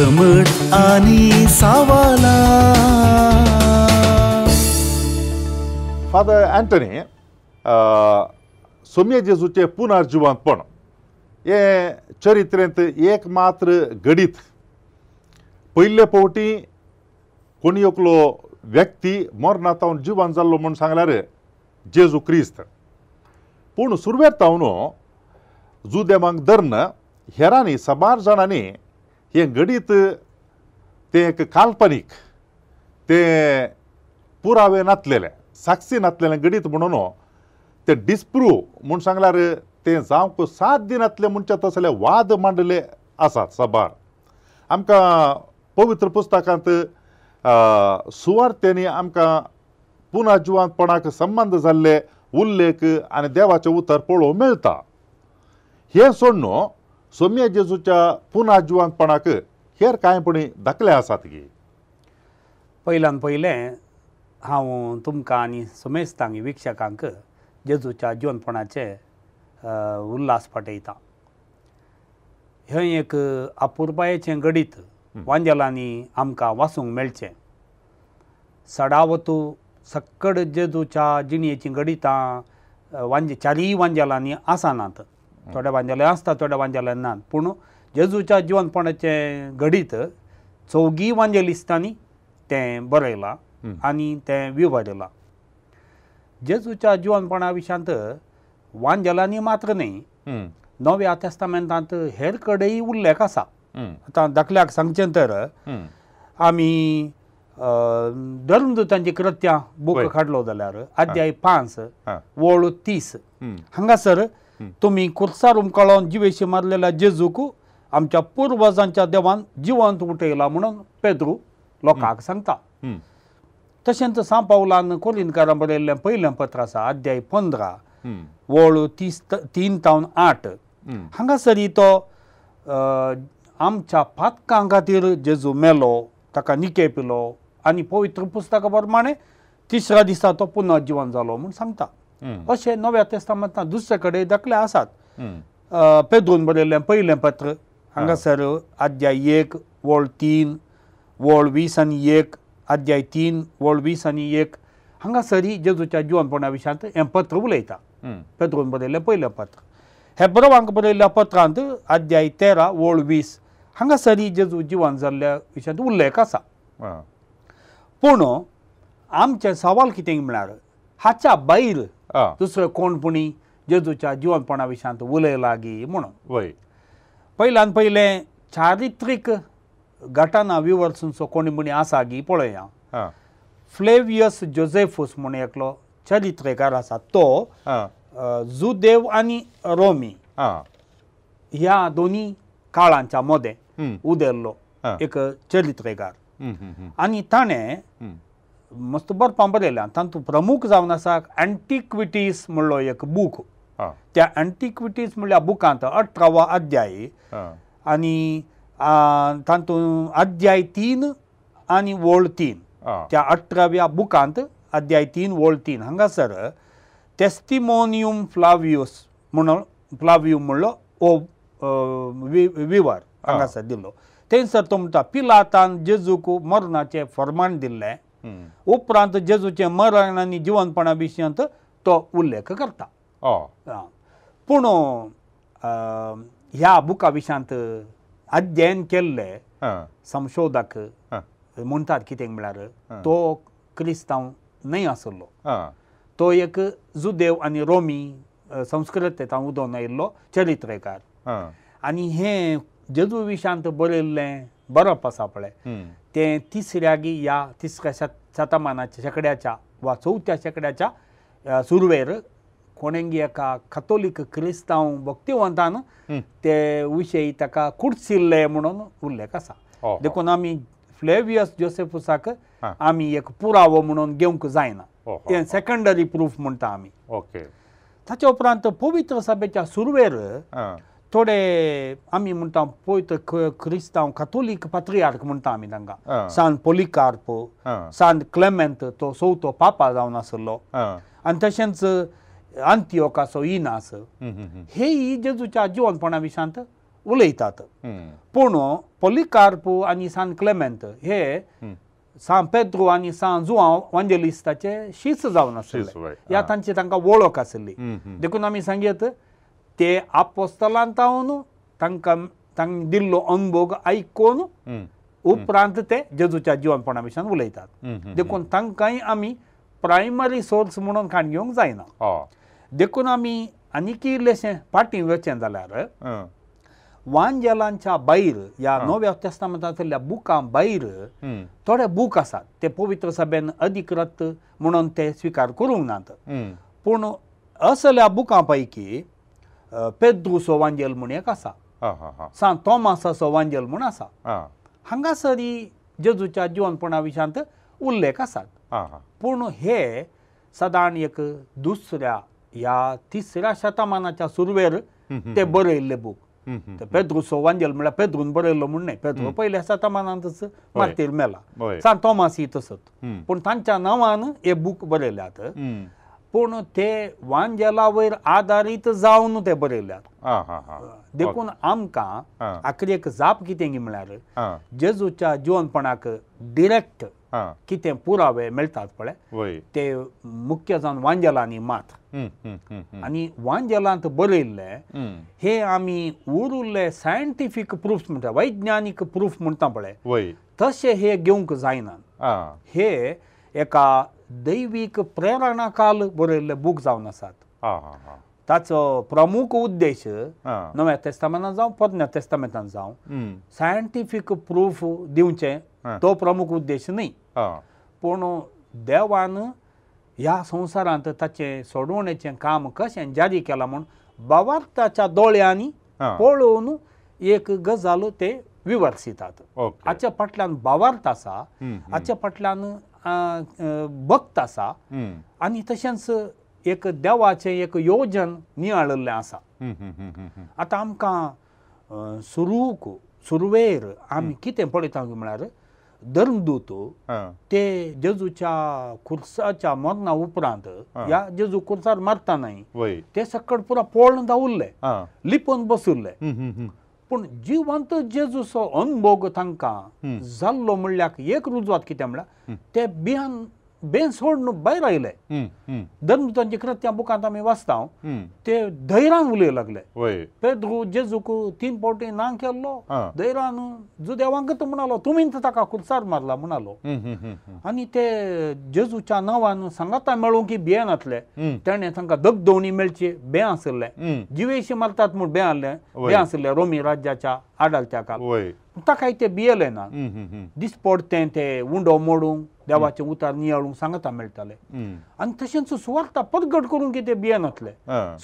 घमड आनी सावाला। Father Anthony, Saumya जेजूचें पुनर्जिवंतपण हें चरित्रेंत एक मात्र घडीत। पयले फावटी कोणी एकलो व्यक्ती मरणांत तावन जिवन जाल्लो म्हूण सांगल्यार जेजू क्रिस्त। पूण सुरवेर तावन जुदेवांक धरून हेरांनी साबार जाणांनी हें घडीत तें एक काल्पनीक, तें पुरावे नातलेलें, साक्षी नातलेलें घडीत म्हणून तें डिस्प्रूव म्हूण सांगल्यार तें जावंक साथ दिनातलें म्हणचे तसले वाद मांडले आसात साबार। आमकां पवित्र पुस्तकांत सुवार्थ्यांनी आमकां पुनर्जिवंतपणाक संबंद जाल्ले उल्लेख आनी देवाचें उतर पळोवंक मेळटा। हें सोडून सोम्या जेजूच्या पुनर्जिवंतपणाक हेर कांय पणी दाखले आसात की? पयल्यान पयलें हांव तुमकां आनी समेस्तांक वीक्षकांक जेजूच्या जिवनपणाचे उल्हास पाठयता। हें एक अपुरबायेचें घडीत वांजेलांनी आमकां वाचूंक मेळचें। सडावतू सक्कड जेजूच्या जिणयेचीं घडितां वांजे चारीय वांजेलांनी आसनात, थोड्या वांजेलांनी आसता, थोड्या वांजेलांनी नात। पूण जेजूच्या जिवनपणाचें घडीत चौगी वांजेलिस्तांनी तें बरयलां आनी तें विवरलां। जेजूच्या जिवनपणा विशयांत वांजेलांनी मात्र न्हय, नव्या तेस्तामेंतांत हेर कडेय उल्लेख आसा। आतां दाखल्याक सांगचें तर आमी धर्मदूतांची कृत्यां बूक काडलो जाल्यार अध्याय 5 वळ 30 हांगासर तुमी कुर्सार उमकाळोन जिवेशी मारलेल्या जेजूक आमच्या पुर्वजांच्या देवान जिवंत उठयला म्हणून पेद्रू लोकांक सांगता। तशेंच सां पावलान कोलिनकारां बरयल्लें पयलें पत्र आसा अध्याय 15 वळ 3 तावन 8 हांगासर तो आमच्या पातकां खातीर जेजू मेलो, ताका निके पिलो आनी पवित्र पुस्तका प्रमाणे तिसऱ्या दिसा तो पुनर्जिवन जालो म्हूण सांगता। अशें नव्या तेस्तामेंतांत दुसरे कडेन दाखले आसात। पेद्रून बरयल्लें पयलें पत्र हांगासर अध्याय 1 वळ 3 वळ 20 आनी 1, अध्याय 3 वळ 20 आनी 1 हांगासर जेजूच्या जिवनपणा विशयांत हें पत्र उलयता। पेद्रून बरयल्लें पयलें पत्र। हेब्रवांक बरयल्ल्या पत्रांत अध्याय 13 वळ 20 हांगासर जेजू जिवन जाल्ल्या विशयांत उल्लेख आसा। पूण आमचें सवाल कितें म्हळ्यार हाच्या भायर दुसरो कोण पुणी जेजूच्या जिवनपणा विशयांत उलयला गी म्हणून। पयल्यान पयलें चारित्रीक घटना विवर्सूंचो कोणी पुणी आसा गी पळया। फ्लेवियस जोसेफूस म्हूण एकलो चरित्रेकार आसा, तो जुदेव आनी रोमी ह्या दोनी काळांच्या मदें उदेल्लो एक चरित्रेकार आनी ताणें मस्त बरपां बरयल्या। तातूंत प्रमुख जावन आसा अँटिक्विटीज म्हणलो एक बूक। त्या अँटिक्विटीज म्हणल्या बुकांत 18वो अध्याय आनी तातूंत अध्याय 3 आनी वळ 3, त्या 18व्या बुकांत अध्याय 3 वळ 3 हांगासर टेस्टिमोनियम फ्लावियस म्हणून फ्लावियम म्हणलो हो विवर हांगासर दिलो। थंयसर तो म्हणटा पिलातान जेजूक मरणाचें फर्माण दिल्लें, उपरांत जेजूचें मरण आनी जिवनपणा विशयांत तो उल्लेख करता। पूण ह्या बुका विशयांत अध्ययन केल्ले संशोधक म्हणटात कितें म्हळ्यार तो क्रिस्तांव न्हय आसलो, तो एक जुदेव आनी रोमी संस्कृतेंत उदोवन आयिल्लो चरित्रेकार आनी हें जेजू विशयांत बरयल्लें बरप आसा पळय तें तिसऱ्या ह्या तिसऱ्या शतमानाच्या शेंकड्याच्या वा चवथ्या शेंकड्याच्या सुरवेर कोणेंगी एका कथोलीक क्रिस्तांव भक्तिवंतान ते विशयी ताका कुडसिल्ले म्हणून उल्लेख आसा। देखून आमी फ्लेवियस जोसेफुसाक आमी एक पुरावो म्हणून घेवंक जायना, तें सेकंडरी प्रूफ म्हणटा आमी। ओके। ताच्या उपरांत पवित्र सभेच्या सुरवेर थोडे आमी म्हणटा पवित्र क्रिस्तांव कथोलीक पात्रियार्क म्हणटा आमी तांकां, सान पोलिकार्प, सान क्लेमेंत तो चवथो पापा जावन आसलो, आनी तशेंच आंतियोकाचो इनास, हेय जेजूच्या जिवनपणा विशयांत उलयतात. पूण पोलिकार्प आनी सान क्लेमेंत हे सान पेद्रू आनी सान जुआंव वांजेलिस्ताचे शीस जावन आशिल्ले, ह्या तांची तांकां वळख आशिल्ली. देखून आमी सांगयत ते आपोस्तलांतावन तांकां तांणी दिल्लो अनुभव आयकून उपरांत ते जेजूच्या जिवनपणा विशयान उलयतात. देखून तांकांय आमी प्रायमरी सोर्स म्हणून काण घेवंक जायना. देखून आमी आनीक इल्लेशें फाटीं वचें जाल्यार वांजेलांच्या भायर ह्या नव्या तेस्तामेंतांतल्या बुकां भायर थोडे बूक आसात ते पवित्र सभेन अधिकृत म्हणून ते स्विकार करूंक नात. पूण असल्या बुकां पैकी पेद्रूचो वांजेल म्हूण एक आसा, सान तोमासाचो वांजेल म्हूण आसा. हांगासरी जेजूच्या जिवनपणा विशयांत उल्लेख आसात. पूण हे सदांच एक दुसऱ्या ह्या तिसऱ्या शतमानाच्या सुरवेर ते बरयल्ले बूक. पेद्रूचो वांजेल म्हळ्यार पेद्रून बरयल्लो म्हूण न्हय, पेद्रो पयल्या शतमानांतच मार्तीर मेला, सान तोमासी तसोच, पूण तांच्या नांवान हे बूक बरयल्यात. पूण ते वांजेला वयर आदारीत जावन ते बरयल्यात. देखून आमकां आखरी एक जाप कितें म्हळ्यार जेजूच्या जिवनपणाक डिरेक्ट कितें पुरावे मेळटात पळय ते मुख्य जावन वांजेलांनी मात. आनी वांजेलांत बरयल्ले हे आमी उरिल्ले सायंटिफीक प्रूफ म्हणटा, वैज्ञानीक प्रूफ म्हणटा पळय तशे हे घेवंक जायना. हे एका दैवीक प्रेरणाकाल बरयल्ले बूक जावन आसात. ताचो प्रमुख उद्देश नव्या तेस्तामेंतान जावं पोरण्या तेस्तामेंतान जावं सायंटिफीक प्रूफ दिवचें तो प्रमुख उद्देश न्हय, पूण देवान ह्या संवसारांत ताचें सोडवणेचें काम कशें जारी केलां म्हूण भावार्थाच्या दोळ्यांनी पळोवन एक गजाल ते विवर्सितात. हाच्या फाटल्यान भावार्थ आसा, हाच्या फाटल्यान भक्त आसा आनी तशेंच एक देवाचें एक योजन नियाळिल्लें आसा. आतां आमकां सुरवेर आमी कितें पळयता म्हळ्यार धर्मदूत ते जेजूच्या खुर्साच्या मरणा उपरांत ह्या जेजू खुर्सार मारता न्हय ते सकट पुरा पळोवन धांवल्ले, लिपून बशिल्ले. पूण जिवंत जेजूचो अनभोग तांकां जाल्लो म्हणल्यार एक रुजवात कितें म्हळ्यार ते बियान बेन सोडून भायर आयले. धर्मदूतांची कृत्यां बुकांत आमी वाचता ते धैर्यान उलय लागले. पेद्रू जेजूक 3 फावटी ना केल्लो, धैर्यान जुदेवांकच म्हणालो तुमीच ताका खुर्सार मारला म्हणालो. आनी ते जेजूच्या नांवान सांगाता मेळूंक की भियेनातले. तेणें तांकां दगदवणी मेळची बें आशिल्लें, जिवेशी मारतात म्हूण बें आसलें, बें आशिल्लें रोमी राज्याच्या आडालत्या काल, ताकाय ते भियेले ना. दिसपडतें ते उंडो मोडूंक देवाचें उतार नियाळूंक सांगता मेळटाले. आनी तशेंच सुवार्ता परगट करूंक कितें भियेनातले.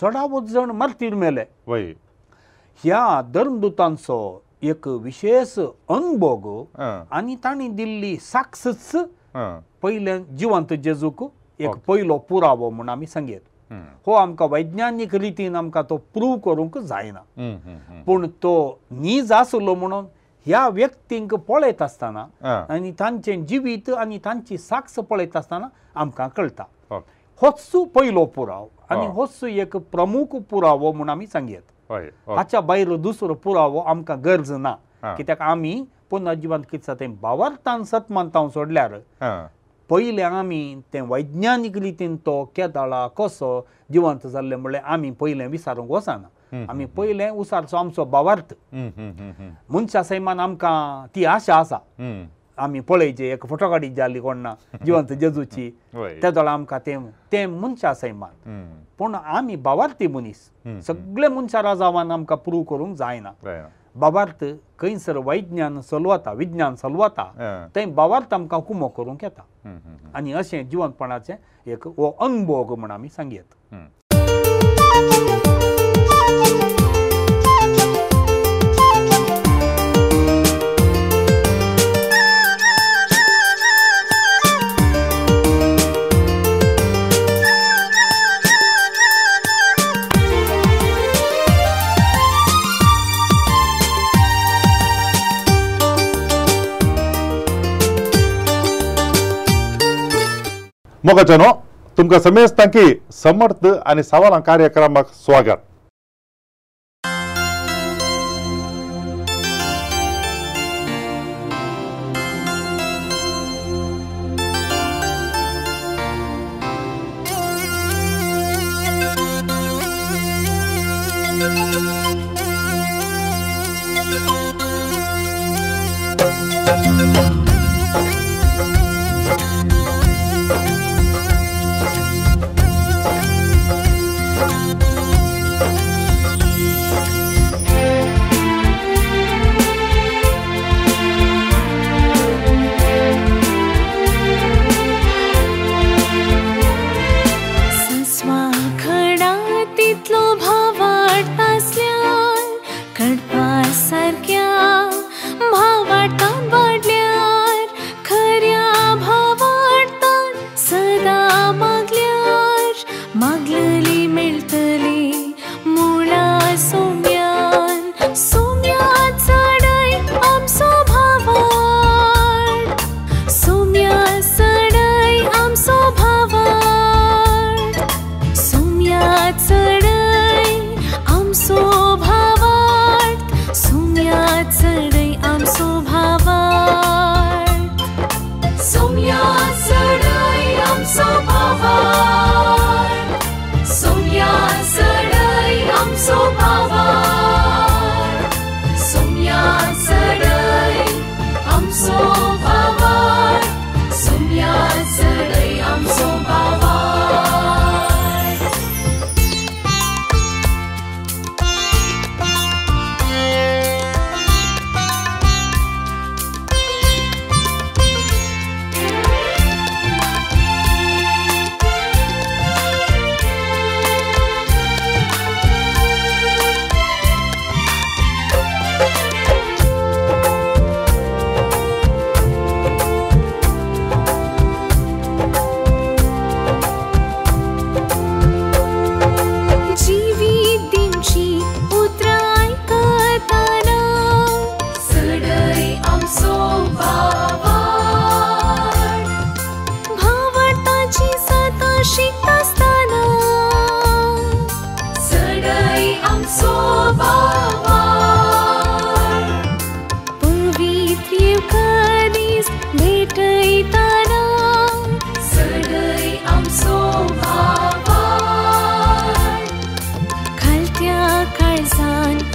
चडावत जण मार्तीर मेले. ह्या धर्मदूतांचो एक विशेष अनभोग आनी तांणी दिल्ली साक्षच पयलें जिवंत जेजूक एक पयलो पुरावो म्हूण आमी सांगयत. हो आमकां वैज्ञानीक रितीन आमकां तो प्रूव करूंक जायना, पूण तो नीज आसलो म्हणून ह्या व्यक्तींक पळयत आसतना आनी तांचें जिवीत आनी तांची साक्ष पळयत आसतना आमकां कळटा. होच पयलो पुराव आनी होच एक प्रमुख पुरावो म्हूण आमी सांगयत. हाच्या भायर दुसरो पुरावो आमकां गरज ना, कित्याक आमी पुनर्जिवंत जिवंत कितें तें भावार्थान सतमानतांव सोडल्यार पयलें आमी तें वैज्ञानीक रितीन तो केदाळा कसो जिवंत जाल्लें म्हणल्यार आमी पयलें विचारूंक वचना. आमी पयलें उसारचो आमचो भावार्थ मनशा सैमान आमकां ती आशा आसा. आमी पळयचे एक फोटो काडी जाली कोण ना जिवंत जेजूची, तेदोळा आमकां तें तें मनशा सैमान. पूण आमी भावार्थी मनीस, सगळे मनशा राजावान आमकां प्रूव करूंक जायना. भावार्थ खंयसर वैज्ञान चलवता, विज्ञान चलवता, थंय भावार्थ आमकां कुमो करूंक येता. आनी अशें जिवंतपणाचें एक हो अनुभव म्हूण आमी सांगयत. मोगाच्यानो तुमकां समेस्तांकी समर्थ आनी सवालां कार्यक्रमाक स्वागत.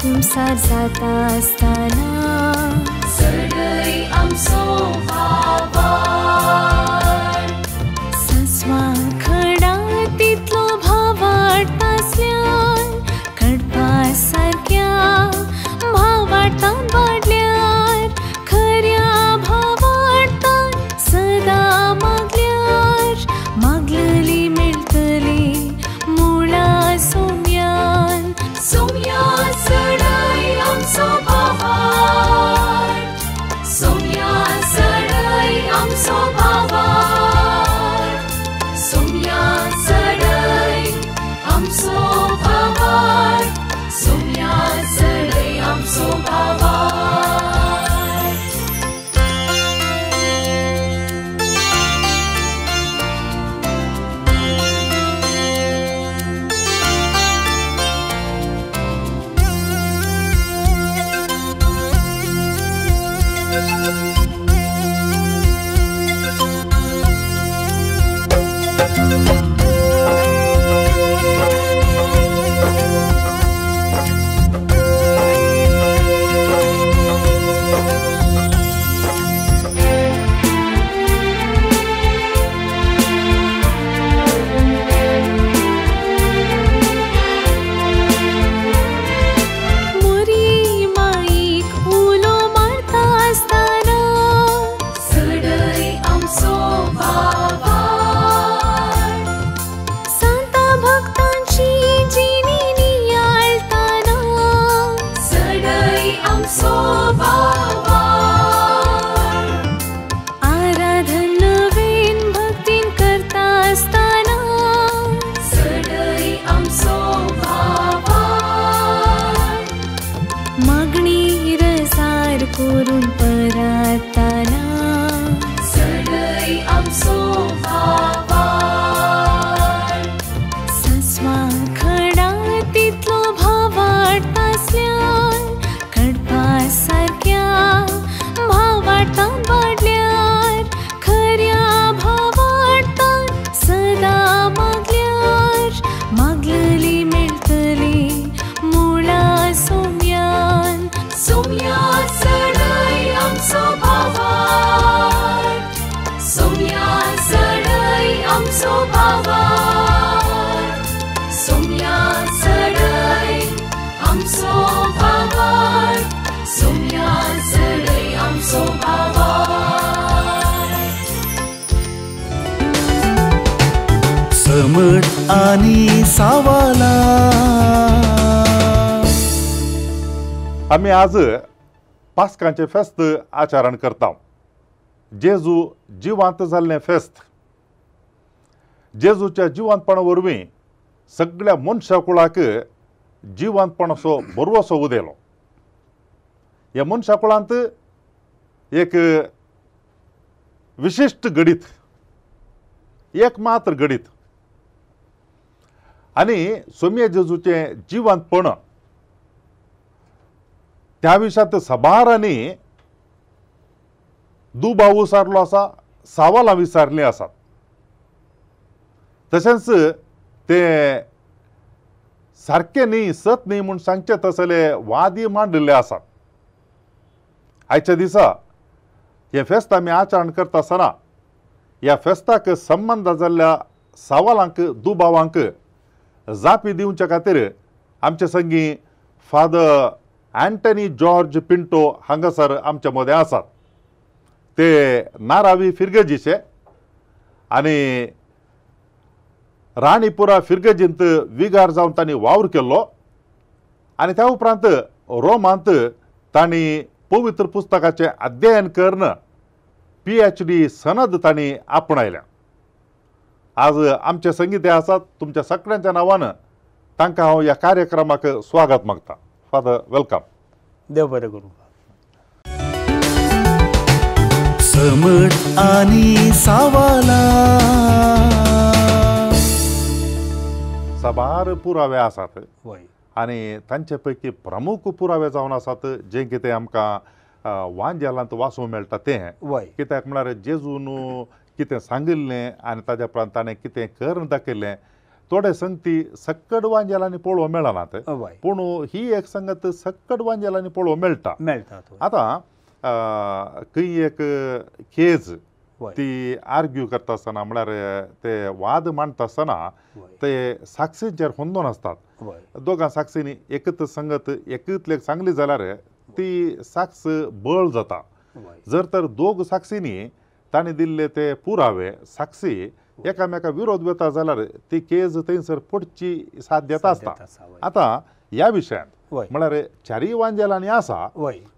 कुमसार जाता आसतना चडय आमचो भावार्थ सांसवां खडा तितलो भावार्थ आसल्यार कडपा सारक्या भावार्थान वाडल्यार खऱ्या भावार्थान सदां मागल्यार मागलली मेळटली मुळा सोम्यान सोम्या चडय आमचो भावार्थ सोम्या चडय आमचो भावार्थ सोम्या चडय आमचो भावार्थ सोम्या चडय आमचो भावार्थ। मोरी माईक उलो मारता आसतना चडय आमचो भावार्थ सांता भक्तांची जिणी नियाळताना चडय आमचो भावार्थ आराधन नवीन भक्तीन करता आसतना चडय आमचो भावार्थ मागणी रसार करून परताना चडय आमचो भावार्थ सांसवां खडा तितलो भावार्थ आसल्यार कडपा सारक्या भावार्थान वाडल्यार खऱ्या भावार्थान सदां मागल्यार मागलली मेळटली मुळा सोम्यान सोम्या आनी सावाला. आमी आज पास्कांचें फेस्त आचरण करता. जेजू जिवांत जाल्लें फेस्त. जेजूच्या जिवंतपणा वरवीं सगळ्या मनशाकुळाक जिवंतपणाचो बरवसो उदेलो. ह्या मनशाकुळांत एक विशिश्ट घडीत, एक मात्र घडीत आनी सोम्या जेजूचें जिवंतपण त्या विशांत सबारांनी दुबाव विसारलो आसा, सवालां विसारलीं आसात. तशेंच ते सारकें न्ही, सत न्ही म्हूण सांगचें तसले वादी मांडिल्ले आसात. आयच्या दिसा हें फेस्त आमी आचरण करता आसतना ह्या फेस्ताक संबंद जाल्ल्या सवालांक, दुबावांक जापी दिवच्या खातीर आमचे संगी फादर अँटनी जॉर्ज पिंटो हांगासर आमच्या मदें आसात. ते नारावी फिरगजीचे आनी राणीपुरा फिरगजींत विगार जावन तांणी वावर केल्लो आनी त्या उपरांत रोमांत तांणी पवित्र पुस्तकाचें अध्ययन करून PhD सनद तांणी आपणायल्या. आज आमचे संगीत आसात. तुमच्या सगळ्यांच्या नांवान तांकां हांव ह्या कार्यक्रमाक स्वागत मागता. Father, welcome. देव बरें करूं. समट आनी सावाला. साबार पुरावे आसात आनी तांचे पैकी प्रमुख पुरावे जावन आसात जे कितें आमकां वांजेलांत वाचूंक मेळटा तें. कित्याक म्हळ्यार जेजून कितें सांगिल्लें आनी ताज्या उपरांत ताणें कितें करून दाखयल्लें थोडे संगती सक्कड वांजेलांनी पळोवंक मेळनात, पूण ही एक संगत सक्कड वांजेलांनी पळोवंक मेळटा. आतां खंय एक केज ती आर्ग्यू करता आसतना, म्हळ्यार ते वाद मांडटा आसतना ते साक्षींचेर होंदोन आसतात. दोगां साक्षींनी एकच संगत एकच लेख सांगली जाल्यार ती साक्ष बळ जाता. जर तर दोग साक्षींनी ताणें दिल्ले ते पुरावे साक्षी एकामेका विरोध वता जाल्यार ती केज थंयसर पडची साध्यता आसता. आतां ह्या विशयांत म्हळ्यार चारीय वांजेलांनी आसा,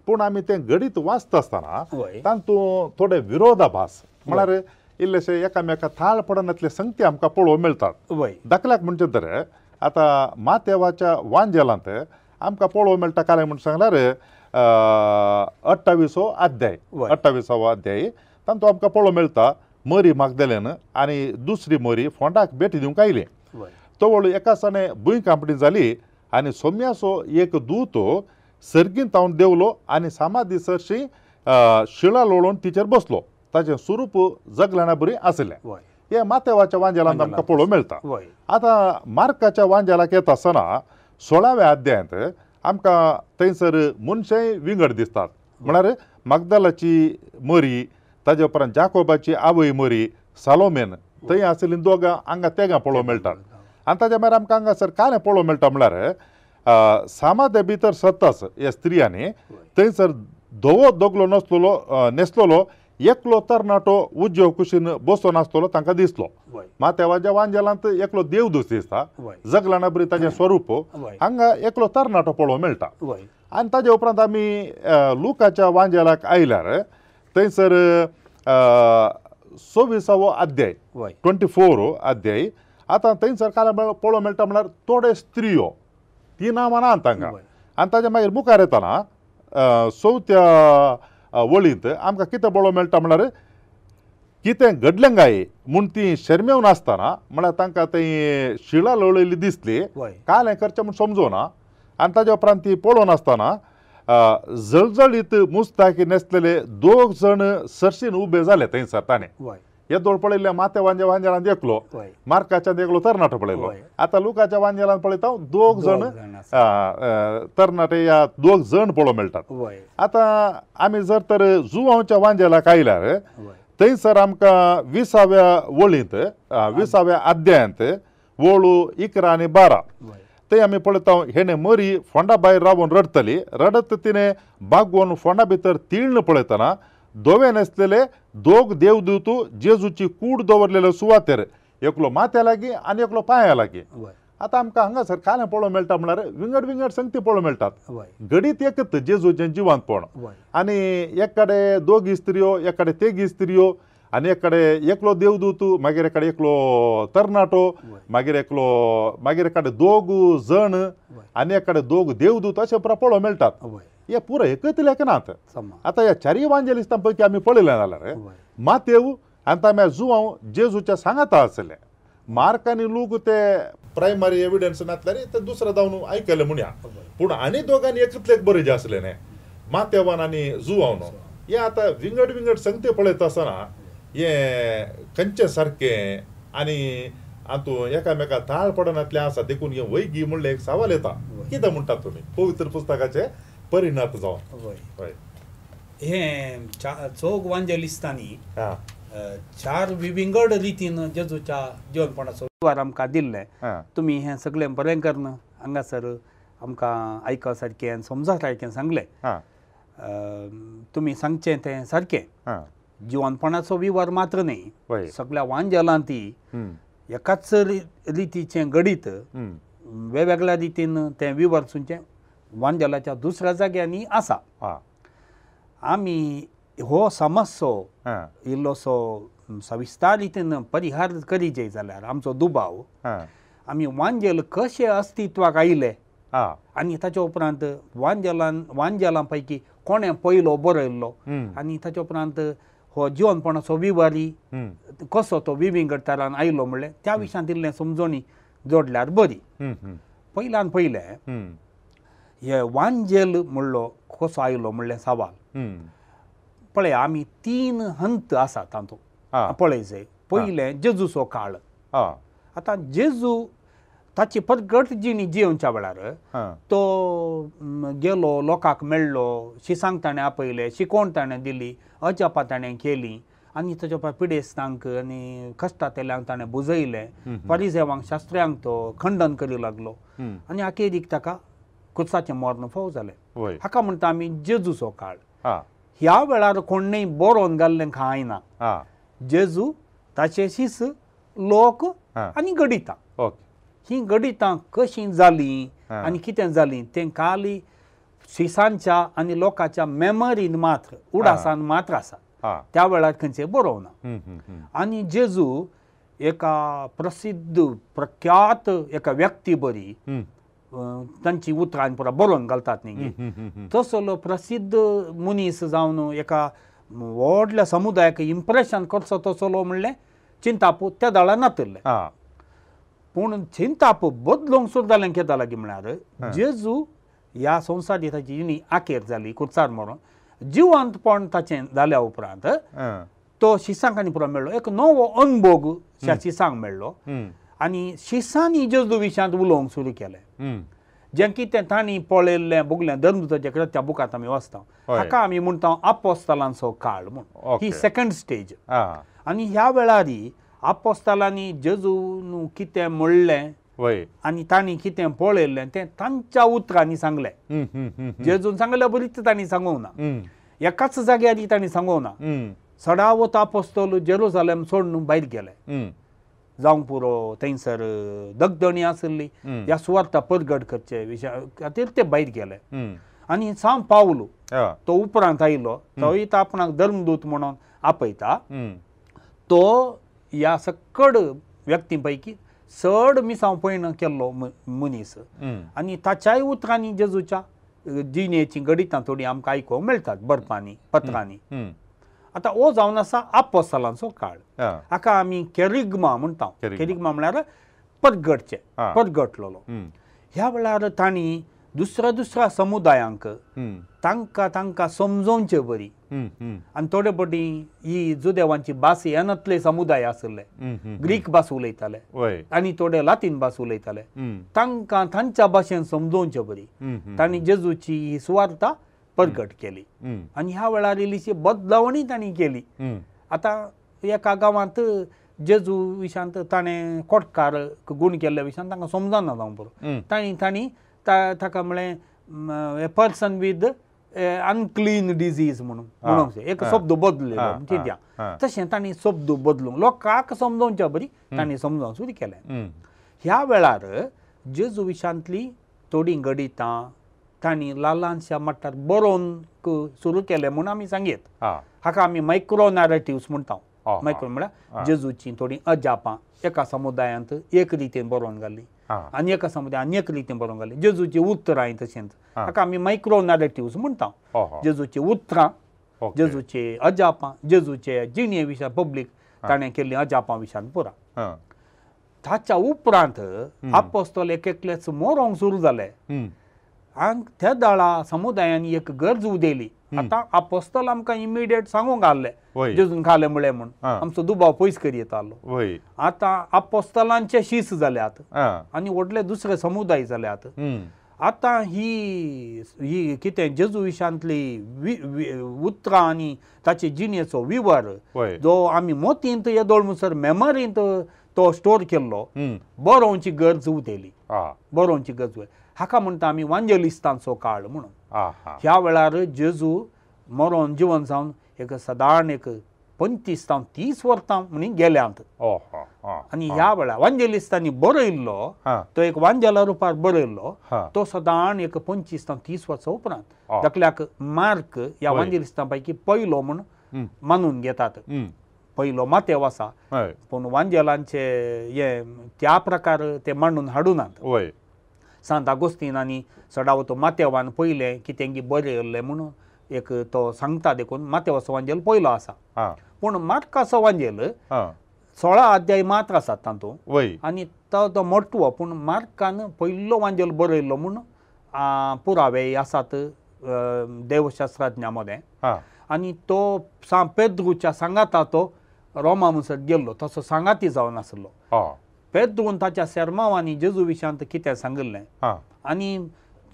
पूण आमी तें घडीत वाचता आसतना तातूंत थोडे विरोधाभास, म्हळ्यार इल्लेशे एकामेका थाळ पडनातले संगती आमकां पळोवंक मेळटात. दाखल्याक म्हणचें तर आतां मातेवाच्या वांजेलांत आमकां पळोवंक मेळटा काय म्हूण सांगल्यार 28वो अध्याय, 28वो अध्याय तातूंत आमकां पळोवंक मेळटा मरी मागदेलेन आनी दुसरी मरी फोंडाक भेटी दिवंक आयली. तवळ एका सणे भूंय कांपणी जाली आनी सोम्याचो एक दूत सर्गींत तावन देंवलो आनी सामादी सरशी शिळा लोळून तिचेर बसलो. ताचें स्वरूप जगलाणा बरी आसलें. हे मातेवाच्या वांजेलांत आमकां पळोवंक मेळटा. आतां मार्काच्या वांजेलाक येता आसतना 16व्या अध्यायांत आमकां थंयसर मनशांय विंगड दिसतात. म्हळ्यार मागदालाची मरी, ताजे उपरांत जाकोबाची आवय मरी, सालोमेन, थंय आशिल्लीं दोगां हांगा तेगां पळोवंक मेळटात. आनी ताज्या मागीर आमकां हांगासर कांय पळोवंक मेळटा म्हळ्यार सामादे भितर सत्तास ह्या स्त्रियांनी थंयसर धवो दोगलो नसलेलो न्हेसलेलो एकलो तरणाटो उजव्या कुशीन बसून आसतलो तांकां दिसलो. मातेवाच्या वांजेलांत एकलो देवदूत दिसता, जगलाणा बरी ताजें स्वरूप, हांगा एकलो तरणाटो पळोवंक मेळटा. आनी ताजे उपरांत आमी लुकाच्या वांजेलाक आयल्यार थंयसर 26वो अध्याय, 24 अध्याय, आतां थंयसर काल पळोवंक मेळटा म्हळ्यार थोडे स्त्रियो ती नांवां ना तांकां. आनी ताज्या मागीर मुखार येतना 4थ्या वळींत आमकां कितें पळोवंक मेळटा म्हळ्यार कितें घडलें काय म्हूण ती शर्मेवन आसतना म्हळ्यार तांकां थंय शिळा लोळयल्ली दिसली, काल हें करचें म्हूण समजूना. आनी ताज्या उपरांत ती पळोवन आसतना जळजळीत मुस्ताकी न्हेसलेले दोग जण सरशीन उबे जाले थंयसर. ताणें येदोळ पळयल्ल्या माते वांजेलांत एकलो, मार्काच्यान एकलो तरणाटो पळयलो. आतां लुकाच्या वांजेलांत पळयता दोग जण तरणाटे ह्या दोग जण पळोवंक मेळटात. आतां आमी जर तर जुवांवच्या वांजेलाक आयल्यार थंयसर आमकां 20व्या वळींत, 20व्या अध्यायांत वळू 11 आनी 12 थंय आमी पळयता हेणें मरी फोंडा भायर रावन रडटली, रडत तिणें बागोवन फोंडा भितर तिळण पळयतना धवे न्हेसलेले दोग देवदूत जेजूची कूड दवरलेले सुवातेर एकलो माथ्या लागीं आनी एकलो पांया लागीं. आतां आमकां हांगासर कांय पळोवंक मेळटा म्हळ्यार विंगड विंगड संगती पळोवंक मेळटात. घडीत एकत जेजूचें जिवंतपण आनी एक कडेन दोगी स्त्रियो, एक कडेन तेगी स्त्रियो, आनी एक कडेन एकलो देवदूत, मागीर एक कडेन एकलो तरणाटो, मागीर एकलो, मागीर एक कडेन दोग जण आनी एक कडेन दोग देवदूत अशें पुरा पळोवंक मेळटात. हे पुरा एकच लेखनात. आतां ह्या चारय वांजेलिस्तां पैकी आमी पळयलें जाल्यार मातेव आनी ताम्या जुवांव जेजूच्या सांगाता आसले. मार्क आनी लूक ते प्रायमरी एविडन्स नासल्यार ते दुसरे जावन आयकले म्हणया, पूण आनी दोगांनी एकतलेक बरें जे आसले न्ही, मातेवान आनी जुवावन. हे आतां विंगड विंगड संगते पळयता आसतना हे खंयचे सारकें आनी हातूंत एकामेका ताळ पडनातलें आसा, देखून हे वैगी म्हणलें एक सवाल येता. कितें म्हणटात तुमी पवित्र पुस्तकाचे परिणात जावन? हय, हे चौग वांजेलिस्तांनी चार विंगड रितीन जेजूच्या जिवनपणाचो विवर आमकां दिल्लें. तुमी हें सगळें बरें करून हांगासर आमकां आयक सारकें आनी समजा सारकें सांगलें. तुमी सांगचें तें सारकें. जिवनपणाचो विवर मात्र न्ही, सगळ्या वांजेलांत एकाच रितीचें घडीत वेगवेगळ्या रितीन तें विवर सुंचें वांजेलाच्या दुसऱ्या जाग्यांनी आसा. आमी हो समस्यो इल्लोसो सविस्तार रितीन परिहार करीत जाल्यार आमचो दुबाव आमी वांजेल कशें अस्तित्वाक आयले आनी ताच्या उपरांत वांजेलां पैकी कोणें पयलो बरयल्लो आनी ताच्या उपरांत हो जिवनपणाचो विवारी कसो तो विविंगड तरान आयलो म्हणलें त्या विशयांत इल्लें समजणी जोडल्यार बरी. पयल्यान पयलें हे वांजेल म्हणलो कसो आयलो म्हणलें सवाल पळय. आमी तीन हंत आसा तातूंत पळय जाय. पयलें जेजूचो काळ. आतां जेजू ताची परगट जिणी जियोवच्या वेळार तो गेलो, लोकांक मेळ्ळो, शिसांक ताणें आपयले, शिकवण ताणें दिली, अजापां ताणें केली आनी ताच्या उपरांत पिडेस्तांक आनी कश्टांतल्यांक ताणें बुजयलें, परिजेवांक शास्त्र्यांक तो खंडन करी लागलो आनी अखेरीक ताका कुर्साचें मर्ण फोव जालें. हाका म्हणटा आमी जेजूचो काळ. ह्या वेळार कोणूय बरोवन घाल्लें कांय ना. जेजू ताचे शीस लोक आनी गणितां, ही गणितां कशीं जालीं आनी कितें जालीं तें खाली शिसांच्या आनी लोकांच्या मेमरीन मात्र, उडासान मात्र आसा. त्या वेळार खंयचें बरोवना. आनी जेजू एका प्रसिद्ध प्रख्यात एका व्यक्ती बरी तांची उतरां पुरा बरोवन घालतात न्ही, तसलो प्रसिद्ध मनीस जावन एका व्हडल्या समुदायाक इम्प्रेशन करचो तसलो म्हणलें चिंताप त्या दळा नातिल्लें. पूण चिंताप बदलूंक सुरू जालें कित्याक लागीं म्हळ्यार जेजू ह्या संवसारी ताची जिणी आखेर जाली कुर्सार मरोन जिवंतपण ताचें जाल्या उपरांत तो शिसांक आनी पुरो मेळ्ळो, एक नवो अनभोग ह्या शिसांक मेळ्ळो आनी शिसांनी जेजू विशयांत उलोवंक सुरू केलें. जें कितें तांणी पळयल्लें भोगलें धर्मदूताच्या कृत्या बुकांत आमी वाचता, हाका आमी म्हणटा आपोस्तालांचो काळ म्हूण. ही सेकंड स्टेज. आनी ह्या वेळार आपोस्तालांनी जेजून कितें म्हणलें आनी तांणी कितें पळयल्लें तें तांच्या उतरांनी सांगलें. जेजून सांगलें बरीच तांणी सांगूंक ना, एकाच जाग्यार तांणी सांगूंक ना. सडावत आपोस्तोल जेरुजालेम सोडून भायर गेले, जावंक पुरो थंयसर दगदणी आसली, ह्या सुवार्ता परगट करचे विशया खातीर ते भायर गेले. आनी सांव पावलो तो उपरांत आयलो, तोय आपणाक धर्मदूत म्हणून आपयता. तो ह्या सकड व्यक्ती पैकी चड मिसांव पयण केल्लो मनीस आनी ताच्याय उतरांनी जेजूच्या जिणेचीं गणितां थोडीं आमकां आयकूंक मेळटात बरपांनी पत्रांनी. आतां हो जावन आसा आपोस्तालांचो काळ. हाका आमी केरिग्मा म्हणटा. केरिग्मा म्हळ्यार परगटचें, परगटलेलो. ह्या वेळार तांणी दुसऱ्या दुसऱ्या समुदायांक तांकां तांकां समजोवचे बरी आनी थोडे पटी ही जुदेवांची भास येनातले समुदाय आसले, ग्रीक भास उलयताले आनी थोडे लातीन भास उलयताले, तांकां तांच्या भाशेन समजोवचे बरी तांणी जेजूची ही सुवार्ता परगट केली आनी ह्या वेळार इल्लीशी बदलावणी तांणी केली. आतां एका गांवांत जेजू विशयांत ताणें कोटकार गूण केल्ल्या विशयांत तांकां समजना जावंक बरो, तांणी तांणी ताका म्हळें a person with unclean disease म्हणून म्हणूंक एक शब्द बदललो चिंत्या तशें तांणी शब्द बदलूंक लोकांक समजोवच्या बरी तांणी समजोवंक सुरू केलें. ह्या वेळार जेजू विशांतली थोडीं गणितां तांणी ल्हानशा मट्टार बरोवन सुरू केलें म्हूण आमी सांगयत. हाका आमी मायक्रो नॅरेटिव्स म्हणटा. मायक्रो म्हळ्यार जेजूचीं थोडीं अजापां एका समुदायांत एक रितीन बरोवन घाल्लीं आनी एका समुदायांत आनी एक रितीन बरोवन घाल्लीं. जेजूचीं उतरां तशेंच हाका आमी मायक्रो नॅरेटिव्स म्हणटा. जेजूचीं उतरां, जेजूचे अजापां, जेजूचे जिणे विशय पब्लीक ताणें केल्लीं अजापां विशयान पुरा. ताच्या उपरांत आपोस्तोल एक एकलेच मरोंक सुरू जाले आनी त्या दळा समुदायान एक गरज उदेली. आतां आपोस्तोल आमकां इमिडिएट सांगूंक आहले जेजून खालें म्हळें म्हूण आमचो दुबाव पयस करीत आहलो. आतां आपोस्तलांचे शीस जाल्यात आनी व्हडले दुसरे समुदाय जाल्यात. आतां ही ही कितें जेजू विशांतली उतरां आनी ताचे जिणेचो विवर जो आमी मोतींत येदोळ म्हणसर मेमरींत तो स्टोर केल्लो बरोवची गरज उदेली. बरोवची गरज हाका म्हणटा आमी वांजेलिस्तांचो काळ म्हणून. ह्या वेळार जेजू मरोन जिवन जावन एक सदारण एक 25 जावं 30 वर्सां म्हणी गेल्यांत. आनी ह्या वेळार वांजेलिस्तांनी बरयल्लो तो एक वांजेला रुपार बरयल्लो तो सदारण एक 25 जावं 30 वर्सां उपरांत धाकल्याक मार्क ह्या वांजेलिस्तां पैकी पयलो म्हूण मानून घेतात. पयलो मातेव आसा पूण वांजेलांचे हे त्या प्रकार ते मांडून हाडुनात. सांत आगोस्तीन आनी सडावतो मातेवान पयलें की तेंगी बरयल्लें म्हणून एक तो सांगता देखून मातेवाचो वांजेल पयलो आसा. पूण मार्काचो वांजेल 16 अध्याय मात्र आसात तातूंत आनी तो तो मोटवो पूण मार्कान पयलो वांजेल बरयल्लो म्हूण पुरावे आसात देवशास्त्रज्ञा मदें. आनी तो सांत पेद्रूच्या सांगाता तो रोमा म्हणसर गेल्लो तसो सांगाती जावन आसलो. पेद्रून ताच्या सेर्मांवांनी जेजू विशांत कितें सांगिल्लें आनी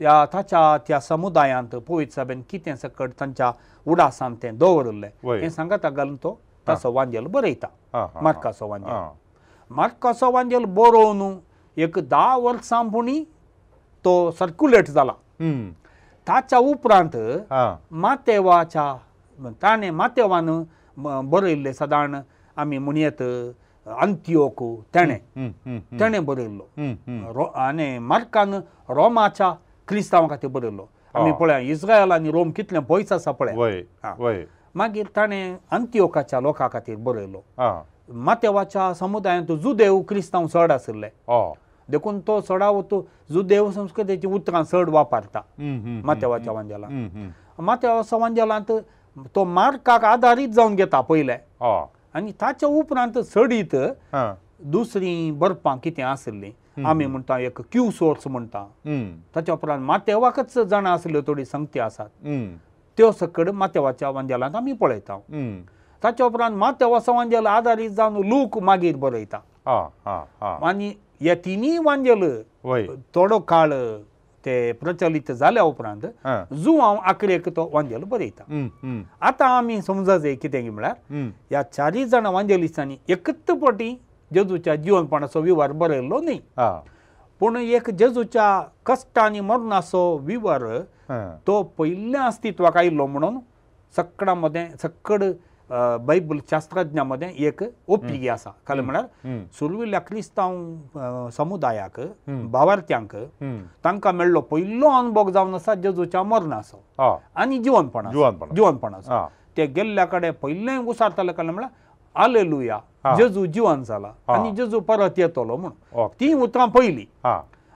त्या ताच्या त्या समुदायांत पवित्र सभेन कितें सकट तांच्या उडासान तें दवरिल्लें हें सांगाता घालून तो ताचो वांजेल बरयता. मार्काचो वांजेल मार्काचो वांजेल बरोवन एक 10 वर्सां पुणी तो सर्क्युलेट जाला. ताच्या उपरांत मातेवाच्या ताणें मातेवान बरयल्लें सदारण आमी म्हणयत अंत्योक तेणें तेणें बरयल्लो आनी मार्कान रोमाच्या क्रिस्तांवा खातीर बरयल्लो. आमी पळया इस्रायल आनी रोम कितलें पयस आसा पळया. मागीर ताणें अंत्योकाच्या लोकां खातीर बरयल्लो. मातेवाच्या समुदायांत जुदेव क्रिस्तांव चड आशिल्ले देखून तो चडावत जुदेव संस्कृतीचीं उतरां चड वापरता मातेवाच्या वांजेलांत. मातेवाच्या वांजेलांत तो मार्काक आदारीत जावन घेता पयलें आनी ताच्या उपरांत चडीत दुसरीं बरपां कितें आशिल्लीं आमी म्हणटा एक क्यू सोर्स म्हणटा. ताच्या उपरांत मातेवाकच जाणा आशिल्ल्यो थोडी संगती आसात त्यो सकड मातेवाच्या वांजेलांत आमी पळयता. ताच्या उपरांत मातेवाचो वांजेल आदारीत जावन लूक मागीर बरयता. आनी हे तिनूय वांजेल थोडो काळ ते प्रचलित जाल्या उपरांत जुआंव आखरेक तो वांजेल बरयता. आतां आमी समजा कितें म्हळ्यार ह्या चारूय जाणां वांजेलिस्तांनी एकच पटी जेजूच्या जिवनपणाचो विवर बरयल्लो न्ही पूण एक जेजूच्या कश्ट आनी मरणाचो विवर तो पयल्या अस्तित्वाक आयिल्लो म्हणून सगळ्यां मदें सकड बायबल शास्त्रज्ञा मदें एक ओपिगी आसा. कारण म्हळ्यार सुर्विल्ल्या क्रिस्तांव समुदायाक भावार्थ्यांक तांकां मेळ्ळो पयलो अनुभव जावन आसा जेजूच्या मरणाचो आनी जिवनपणाचो जिवनपणाचो. ते गेल्ल्या कडेन पयलें उसारताले कारण म्हळ्यार आलेलुया जेजू जिवन जाला आनी जेजू परत येतलो म्हूण ती उतरां पयलीं.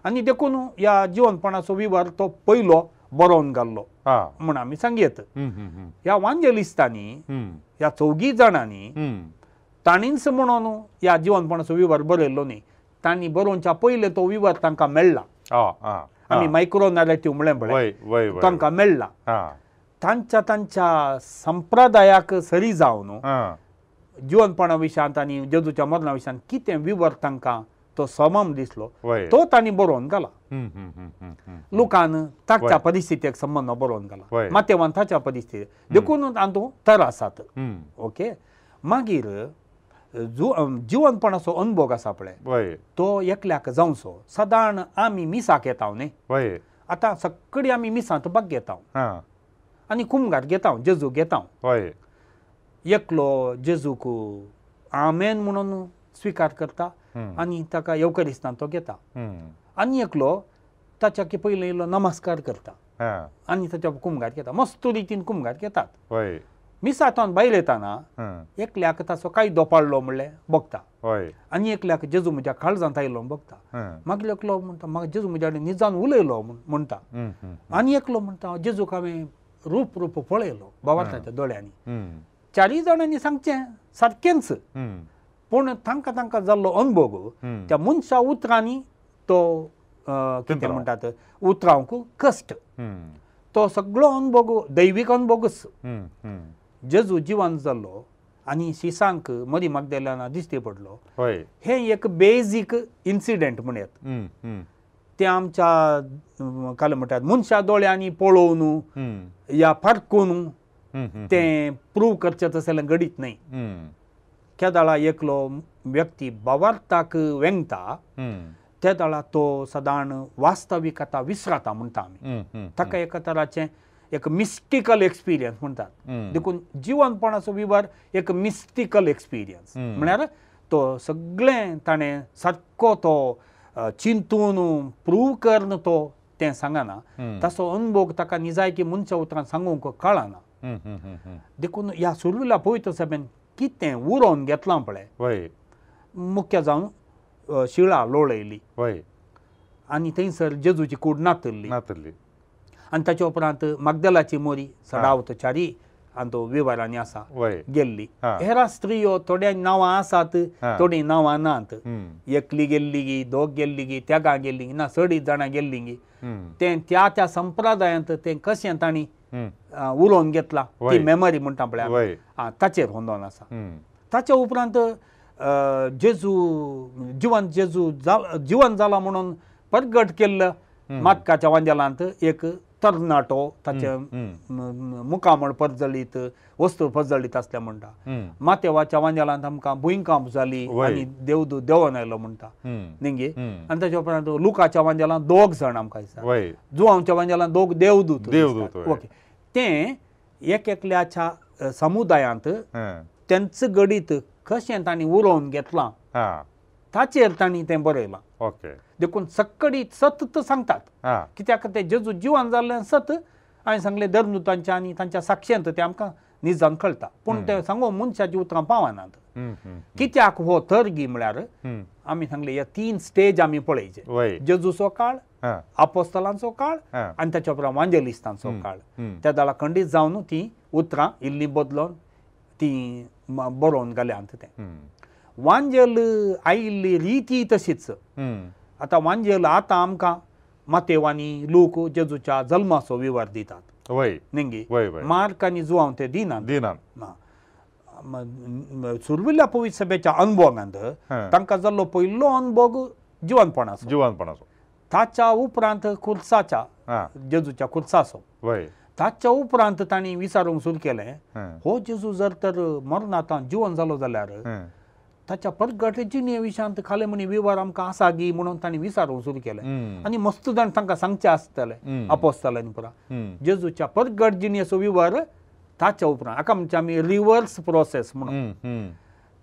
आनी देखून ह्या जिवनपणाचो विवर तो पयलो बरोवन घाल्लो म्हूण आमी सांगयत. ह्या वांजेलिस्तांनी ह्या चौगी जाणांनी ताणींच म्हणून ह्या जिवनपणाचो विवर बरयल्लो न्ही तांणी बरोवच्या पयलें तो विवर तांकां मेळ्ळा. आमी मायक्रो नॅरेटिव्ह म्हणलें पळय तांकां मेळ्ळा. तांच्या तांच्या संप्रदायाक सरी जावन जिवनपणा विशयांत आनी जेजूच्या मरणा विशयांत कितें विवर तांकां तो समम दिसलो तो तांणी बरोवन घाला. लोकान ताच्या परिस्थितीक संबंद बरोवन घाला मातेवान ताच्या परिस्थिती देखून तातूंत तरा आसात. ओके मागीर जिवनपणाचो अनुभव आसा पळय तो एकल्याक जावचो. सदांच आमी मिसाक येता न्ही आतां सगळीं आमी मिसांत भाग घेता. आनी कुमगार घेता हांव, जेजू घेता हांव। हय एकलो जेजूक आमेन म्हणून स्विकार करता आनी ताका येवकरिस्तान तो घेता, आनी एकलो ताच्या की पयलीं इल्लो नमस्कार करता आनी ताच्या कुमगार घेता, मस्त रितीन कुमगार घेतात। मिसांतल्यान भायर येताना एकल्याक ताचो कायदो पाळ्ळो म्हणलें बगता, आनी एकल्याक जेजू म्हज्या काळजांत आयलो म्हूण बगता, मागीर एकलो म्हणटा म्हाका जेजू म्हज्या कडेन निजान उलयलो म्हूण म्हणटा, आनी एकलो म्हणटा जेजूक हांवें रूप रूप पळयलो बाबाच्या दोळ्यांनी। चारूय जाणांनी सांगचें सारकेंच, पूण तांकां तांकां जाल्लो अनुभव त्या मनशा उतरांनी तो कितें म्हणटात उतरावंक कश्ट, तो सगळो अनुभव दैवीक अनुभवच। जेजू जिवन जाल्लो आनी शिसांक मरी मागदेल्याना दिश्टी पडलो, हें एक बेजीक इन्सिडंट म्हणयत। तें आमच्या काल म्हणटात मनशा दोळ्यांनी पळोवन या फारकून तें प्रूव करचें तशें घडीत न्हय। केदाळा एकलो व्यक्ती बावार्थाक वेंगता त्या वेळार तो सदांच वास्तविकता विसरता म्हणटा आमी, ताका एका तराचें एक मिस्टिकल एक्सपिरियन्स म्हणटात। देखून जिवनपणाचो विवर एक मिस्टिकल एक्सपिरियन्स म्हळ्यार तो सगळें ताणें सारको तो चिंतून प्रूव करून तो तें सांगना, ताचो अनुभव ताका निजायकी मनशा उतरान सांगूंक कळना। देखून ह्या सुर्विला पवित्र सभेन कितें उरोवन घेतलां पळय, मुख्य जावन शिळा लोळयली आनी थंयसर जेजूची कूड नातल्ली, आनी ताच्या उपरांत मागदेलाची मोरी सडावत चारी आनी तो विवरांनी आसा गेल्ली। हेरा स्त्रियो थोड्या नांवां आसात थोडीं नांवां नात, एकली गेल्ली गी, दोग गेल्ली गी, तेगां गेल्ली ना, चडीत जाणां गेल्ली गी, तें त्या त्या संप्रदायांत तें कशें तांणी उलोवन घेतलां ती मेमरी म्हणटा पळय ताचेर होंदोन आसा। ताच्या उपरांत जेजू जिवन जेजू जिवन जाला म्हणून परगट केल्लो मातकाच्या वांदेलांत एक तरणाटो ताचे मुखामळ परजळीत वस्तू परजळीत आसल्या म्हणटा। मातेवाच्या वांदेलांत आमकां भुंयकांप जाली आनी देवदूत देंवन आयलो म्हणटा न्ही, आनी ताच्या उपरांत लुकाच्या वांदेलांत दोग जाण आमकां दिसता, जुवांच्या वांदेलांत दोग देवदूत। ओके, तें एक एकल्याच्या समुदायांत तेंच गडीत कशें तांणी उलोवन घेतलां ताचेर तांणी तें बरयलां। देखून सक्कडी सत सांगतात, कित्याक ते जेजू जिवन जाल्लें सत हांवें सांगलें धर्मदूतांच्या आनी तांच्या साक्षेंत तें आमकां निजान कळटा, पूण तें सांगो मनशाची उतरां पावनात। कित्याक हो तर्गी म्हळ्यार आमी सांगलें ह्या तीन स्टेज आमी पळयचे, जेजूचो काळ, आपोस्तलांचो काळ आनी ताच्या उपरांत वांजेलिस्तांचो काळ। त्या वेळार खंडीत जावन ती उतरां इल्लीं बदलोन ती बरोवन घाल्यांत। तें वांजेल आयिल्ली रिती तशीच। आतां वांजेल आतां आमकां मातेव आनी लूक जेजूच्या जल्माचो विवर दितात न्ही, मार्क आनी जुवांव ते दिनात। सुर्विल्ल्या पवित्र सभेच्या अनुभवांत तांकां जाल्लो पयलो अनुभव जिवनपणाचो, जिवनपणाचो, ताच्या उपरांत खुर्साच्या जेजूच्या खुर्साचो, ताच्या उपरांत तांणी विचारूंक सुरू केलें हो जेजू जर तर मरणांत जिवन जालो जाल्यार ताच्या परगट जिणे विशयांत खाले म्हणी विवर आमकां आसा गी म्हणून तांणी विचारूंक सुरू केलें। आनी मस्त जाण तांकां सांगचें आसतलें आपोस्तालांनी पुरा जेजूच्या परगट जिणेचो विवर ताच्या उपरांत, हाका म्हणचे आमी रिवर्स प्रोसेस म्हणून,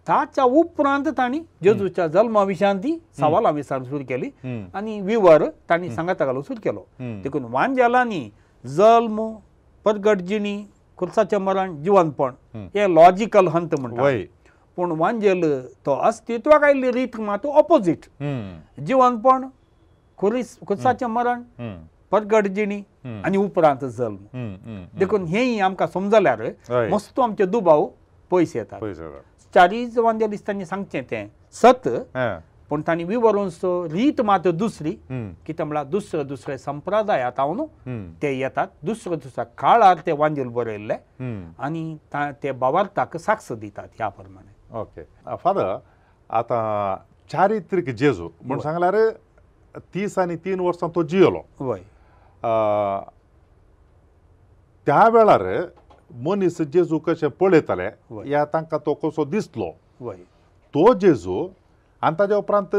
ताच्या उपरांत तांणी जेजूच्या जल्मा विशयांत ती सवालां विचारूंक सुरू केली आनी विवर तांणी सांगाता घालूंक सुरू केलो। देखून वांजेलांनी जल्म, परगट जिणी, खुर्साचें मरण, जिवनपण हे लॉजिकल हंत म्हणटा, पूण वांजेल तो अस्तित्वाक आयिल्ली रीत मात ऑपोजीट, जिवनपण, खुर्साचें मरण, परगट जिणी आनी उपरांत जल्म। देखून हेंय आमकां समजल्यार मस्त आमचे दुबाव पयस येतात। चारीय वांजेलिस्तांनी सांगचें तें सत, पूण तांणी विवरून रीत मात दुसरी, कितें म्हळ्यार दुसरे दुसरे संप्रदायांत हांव ते येतात, दुसऱ्या दुसऱ्या काळार ते वांजेल बरयल्ले आनी ते बावार्थाक साक्ष दितात ह्या प्रमाणे। ओके फादर, आतां चारित्रीक जेजू म्हूण सांगल्यार 30 आनी 3 वर्सां तो जियेलो। वय, त्या वेळार मनीस जेजू कशें पळयताले या तांकां तो कसो दिसलो तो जेजू आनी ताज्या उपरांत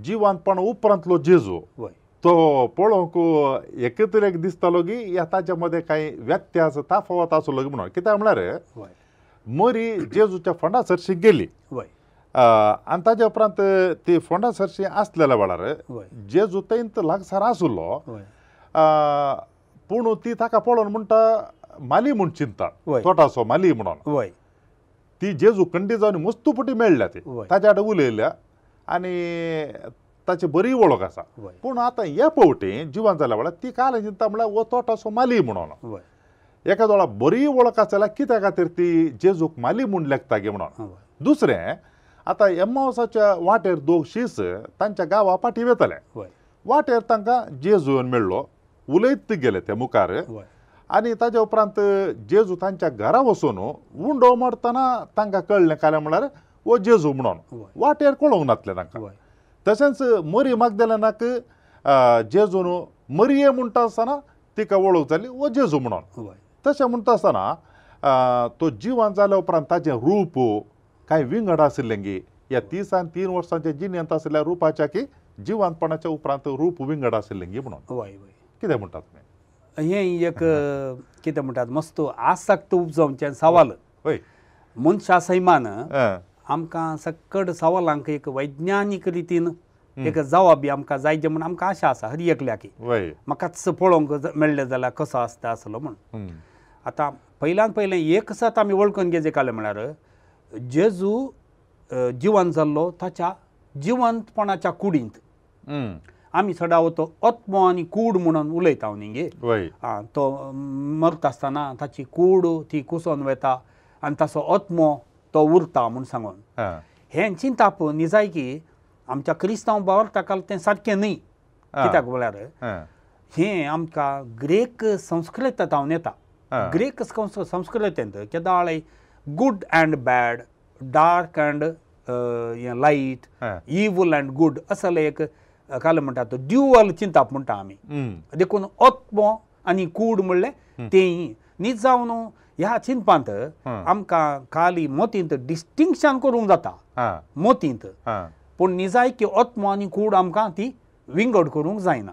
जिवनपण उपरांतलो जेजू तो पळोवंक एकत्र एक दिसतालो की ह्या ताच्या मदें कांय व्यत्यास ताफावत आसलो म्हणून. कित्याक म्हळ्यार मरी जेजूच्या फोंडा सरशी गेली आनी ताच्या उपरांत ती फोंडा सरशी आसलेल्या वेळार जेजू थंयत लागसार आसलो, पूण ती ताका पळोवन म्हणटा माली म्हूण चिंता, तोटाचो माली म्हणून. ती जेजू कंडी जावन मस्तू पटी मेळ्ळ्या, ती ताच्या आड उलयल्या आनी ताची बरी वळख आसा. पूण आतां हे फावटी जिवन जाल्या वेळार ती काल चिंता म्हळ्यार हो तोटाचो माली म्हणून. एका दोळा बरी वळख आसा जाल्यार कित्या खातीर ती जेजूक माली म्हूण लेखता गे म्हणून. दुसरें आतां एम्मावसाच्या वाटेर दोग शीस तांच्या गांवा फाटीं वेताले, वाटेर तांकां जेजू येवन मेळ्ळो, उलयत गेले ते मुखार आनी ताच्या उपरांत जेजू तांच्या घरा वचून उंडो मारतना तांकां कळ्ळें काल्यां म्हळ्यार हो जेजू म्हणून, वाटेर कळोवंक नासलें तांकां. तशेंच मरी मागदेलेनाक जेजून मरिये म्हणटा आसतना तिका वळख जाली हो जेजू म्हणून. तशें म्हणटा आसतना तो जिवन जाल्या उपरांत ताचें रूप कांय विंगड आशिल्लें गी, ह्या 30 आनी 3 वर्सांच्या जिणेंत आशिल्ल्या रुपाच्या की जिवंतपणाच्या उपरांत रूप विंगड आशिल्लें गी म्हणून. कितें म्हणटात तुमी? हें एक कितें म्हणटात मस्त आसक्त उपजावचें सवाल. मनशा सैमान आमकां सकट सवालांक एक वैज्ञानीक रितीन एक जवाब आमकां जाय जे म्हूण आमकां आशा आसा हर एकल्याकी. म्हाकाच पळोवंक मेळ्ळें जाल्यार कसो आसता आसलो म्हूण. आतां पयल्यान पयलें एक सत आमी वळखून घेवचें कालें म्हळ्यार जेजू जिवन जाल्लो ताच्या जिवंतपणाच्या कुडींत. आमी सदांच तो आत्मो आनी कूड म्हणून उलयता न्ही गे. तो मरता आसतना ताची कूड ती कुसोन वता आनी ताचो आत्मो तो उरता म्हूण सांगून. हें चिंताप निजाय की आमच्या क्रिस्तांव भावार्थाक तें सारकें न्ही. कित्याक म्हळ्यार हें आमकां ग्रीक संस्कृतांत येता. ग्रीक संस्कृतेंत केदाळय good and bad, dark and light, evil and good असले एक काल म्हणटा तो ड्युअल चिंताप म्हणटा आमी. देखून आत्मो आनी कूड म्हणलें तें न्ही जावन ह्या चिंतपांत आमकां खाली मोतींत डिस्टिंक्शन करूंक जाता मोतींत, पूण निजाय की आत्मो आनी कूड आमकां ती विंगड करूंक जायना.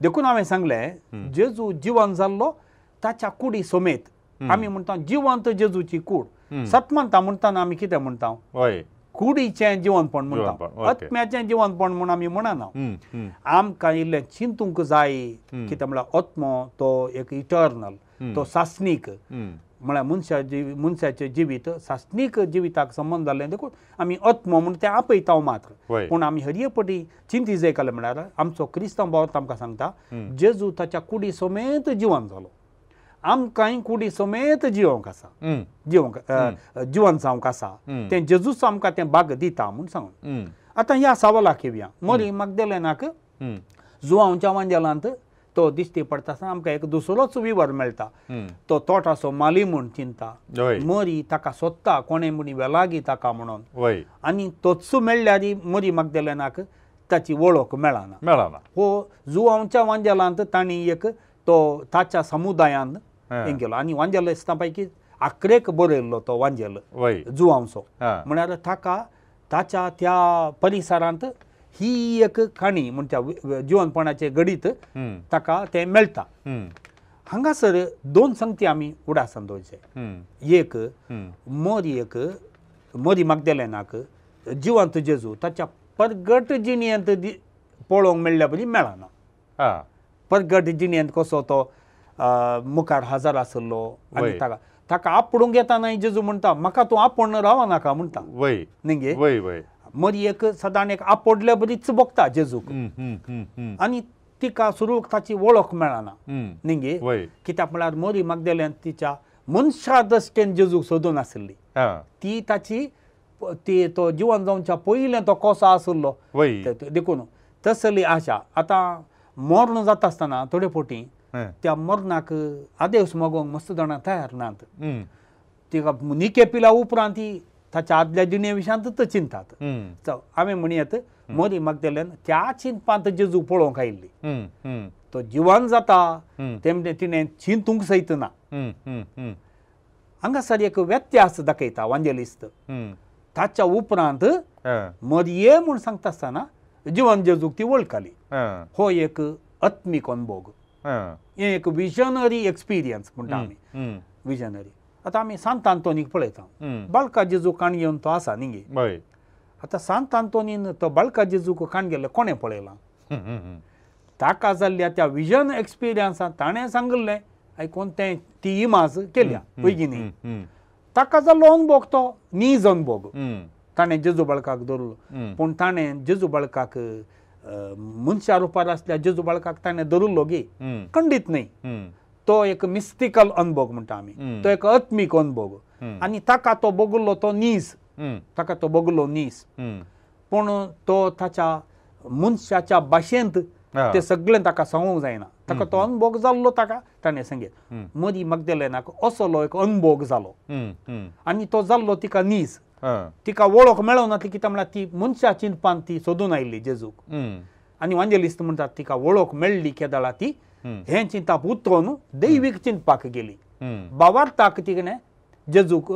देखून हांवें सांगलें जेजू जिवन जाल्लो ताच्या कुडी समेत. आमी म्हणटा जिवंत जेजूची कूड. सत म्हणटा म्हणटाना आमी कितें म्हणटा? कुडीचें जिवनपण म्हणटा, आत्म्याचें जिवनपण म्हूण आमी म्हणना. आमकां इल्लें चिंतूंक जाय कितें म्हळ्यार आत्मो तो एक इटर्नल, तो सासणीक म्हळ्यार मनशाचें जिवीत सासणीक जिविताक संबंद जाल्लें. देखून आमी आत्मो म्हूण तें आपयता मात्र. पूण आमी हरये पटी चिंती जाय कालें म्हळ्यार आमचो क्रिस्तांव भाव आमकां सांगता जेजू ताच्या कुडी समेत जिवन जालो, आमकांय कुडी समेत जिवंक आसा, जिवंक जिवन जावंक आसा, तें जेजूच आमकां तें बाग दिता म्हूण सांगून. आतां ह्या सवालाक येवया. मरी मागदेलेनाक जुवांवच्या वांजेलांत तो दिश्टी पडटा आसतना आमकां एक दुसरोच विवर मेळटा. तो तोटाचो माली म्हूण चिंता, मरी ताका सोदता कोणें म्हणी वेलागी ताका म्हणून, आनी तोच मेळ्ळ्यार मरी मागदेलेनाक ताची वळख मेळना. हो जुवांवच्या वांजेलांत तांणी एक तो ताच्या समुदायान हें केलो आनी वांजेल दिसता पैकी आखरेक बरयल्लो तो वांजेल जुवांवचो. म्हळ्यार ताका ताच्या त्या परिसरांत ही एक काणी म्हणच्या जिवनपणाचें घडीत ताका तें मेळटा. हांगासर दोन संगती आमी उडासान दवरचे. एक मरी, एक मरी मागदेलेनाक जिवंत जेजू ताच्या परगट जिणेंत पळोवंक मेळ्ळ्या बरी मेळना. परगट जिणेंत कसो तो मुखार हजर आसलो आनी ताका ताका आपोवंक येतना जेजू म्हणटा म्हाका तूं आपोवन रावनाका म्हणटा न्ही गे. मरी एक सदांच एक आपोडल्या बरीच बगता जेजूक आनी तिका सुरूक ताची वळख मेळना न्ही गे. कित्याक म्हळ्यार मरी मागदेल्यान तिच्या मनशा दश्टेन जेजूक सोदून आसली ती ताची ती तो जिवन जावच्या पयलें तो कसो आसलो देखून तसली आशा. आतां मर्ण जाता आसतना थोडे फावटी त्या मरणाक आदेस मागोवंक मस्त जाणां तयार नात. तिका निके पिल्या उपरांत ती ताच्या आदल्या जिणे विशयांत चिंतात. हांवें म्हणयत मरी मागदेल्यान त्या चिंतपांत जेजू पळोवंक आयिल्ली. तो जिवन जाता तेमणे तिणें चिंतूंक सयत ना. हांगासर एक व्यत्यास दाखयता वांजेलिस्त. ताच्या उपरांत मरये म्हूण सांगता आसतना जिवन जेजूक ती वळखाली. हो एक आत्मीक अनभोग, हें एक विजनरी एक्सपिरियन्स म्हणटा आमी, विजनरी. आतां आमी सांत आंतोनीक पळयता, बाळका जेजू काण घेवन तो आसा न्ही. आतां सांत आंतोनीन तो बाळका जेजूक काण गेल्लो कोणें पळयलां? ताका जाल्ल्या त्या विजन एक्सपिरियन्सान ताणें सांगिल्लें आयकून तें ती इमाज केल्या पयलीं. ताका जाल्लो अनभोग तो नीज अनभोग, ताणें जेजू बाळकाक धरलो. पूण ताणें जेजू बाळकाक मनशा रुपार आसल्या जेजू बाळकाक ताणें धरिल्लो गी खंडीत न्हय. तो एक मिस्टिकल अनभोग म्हणटा आमी, तो एक आत्मीक अनभोग आनी ताका तो बगुल्लो तो नीज, ताका तो बगुल्लो नीज. पूण तो ताच्या मनशाच्या भाशेंत ते सगळें ताका सांगूंक जायना, ताका तो अनभोग जाल्लो ताका ताणें सांगीत. मदीं मगदेलेनाक असलो एक अनभोग जालो आनी तो जाल्लो तिका नीज, तिका वळख मेळोवना. कितें म्हळ्यार ती मनशा चिंतपान ती सोदून आयिल्ली जेजूक आनी वांजेलिस्त म्हणटात तिका वळख मेळ्ळी केदळा ती हें चिंताप उतरून दैवीक चिंतपाक गेली. बावार्थाक तिणें जेजूक,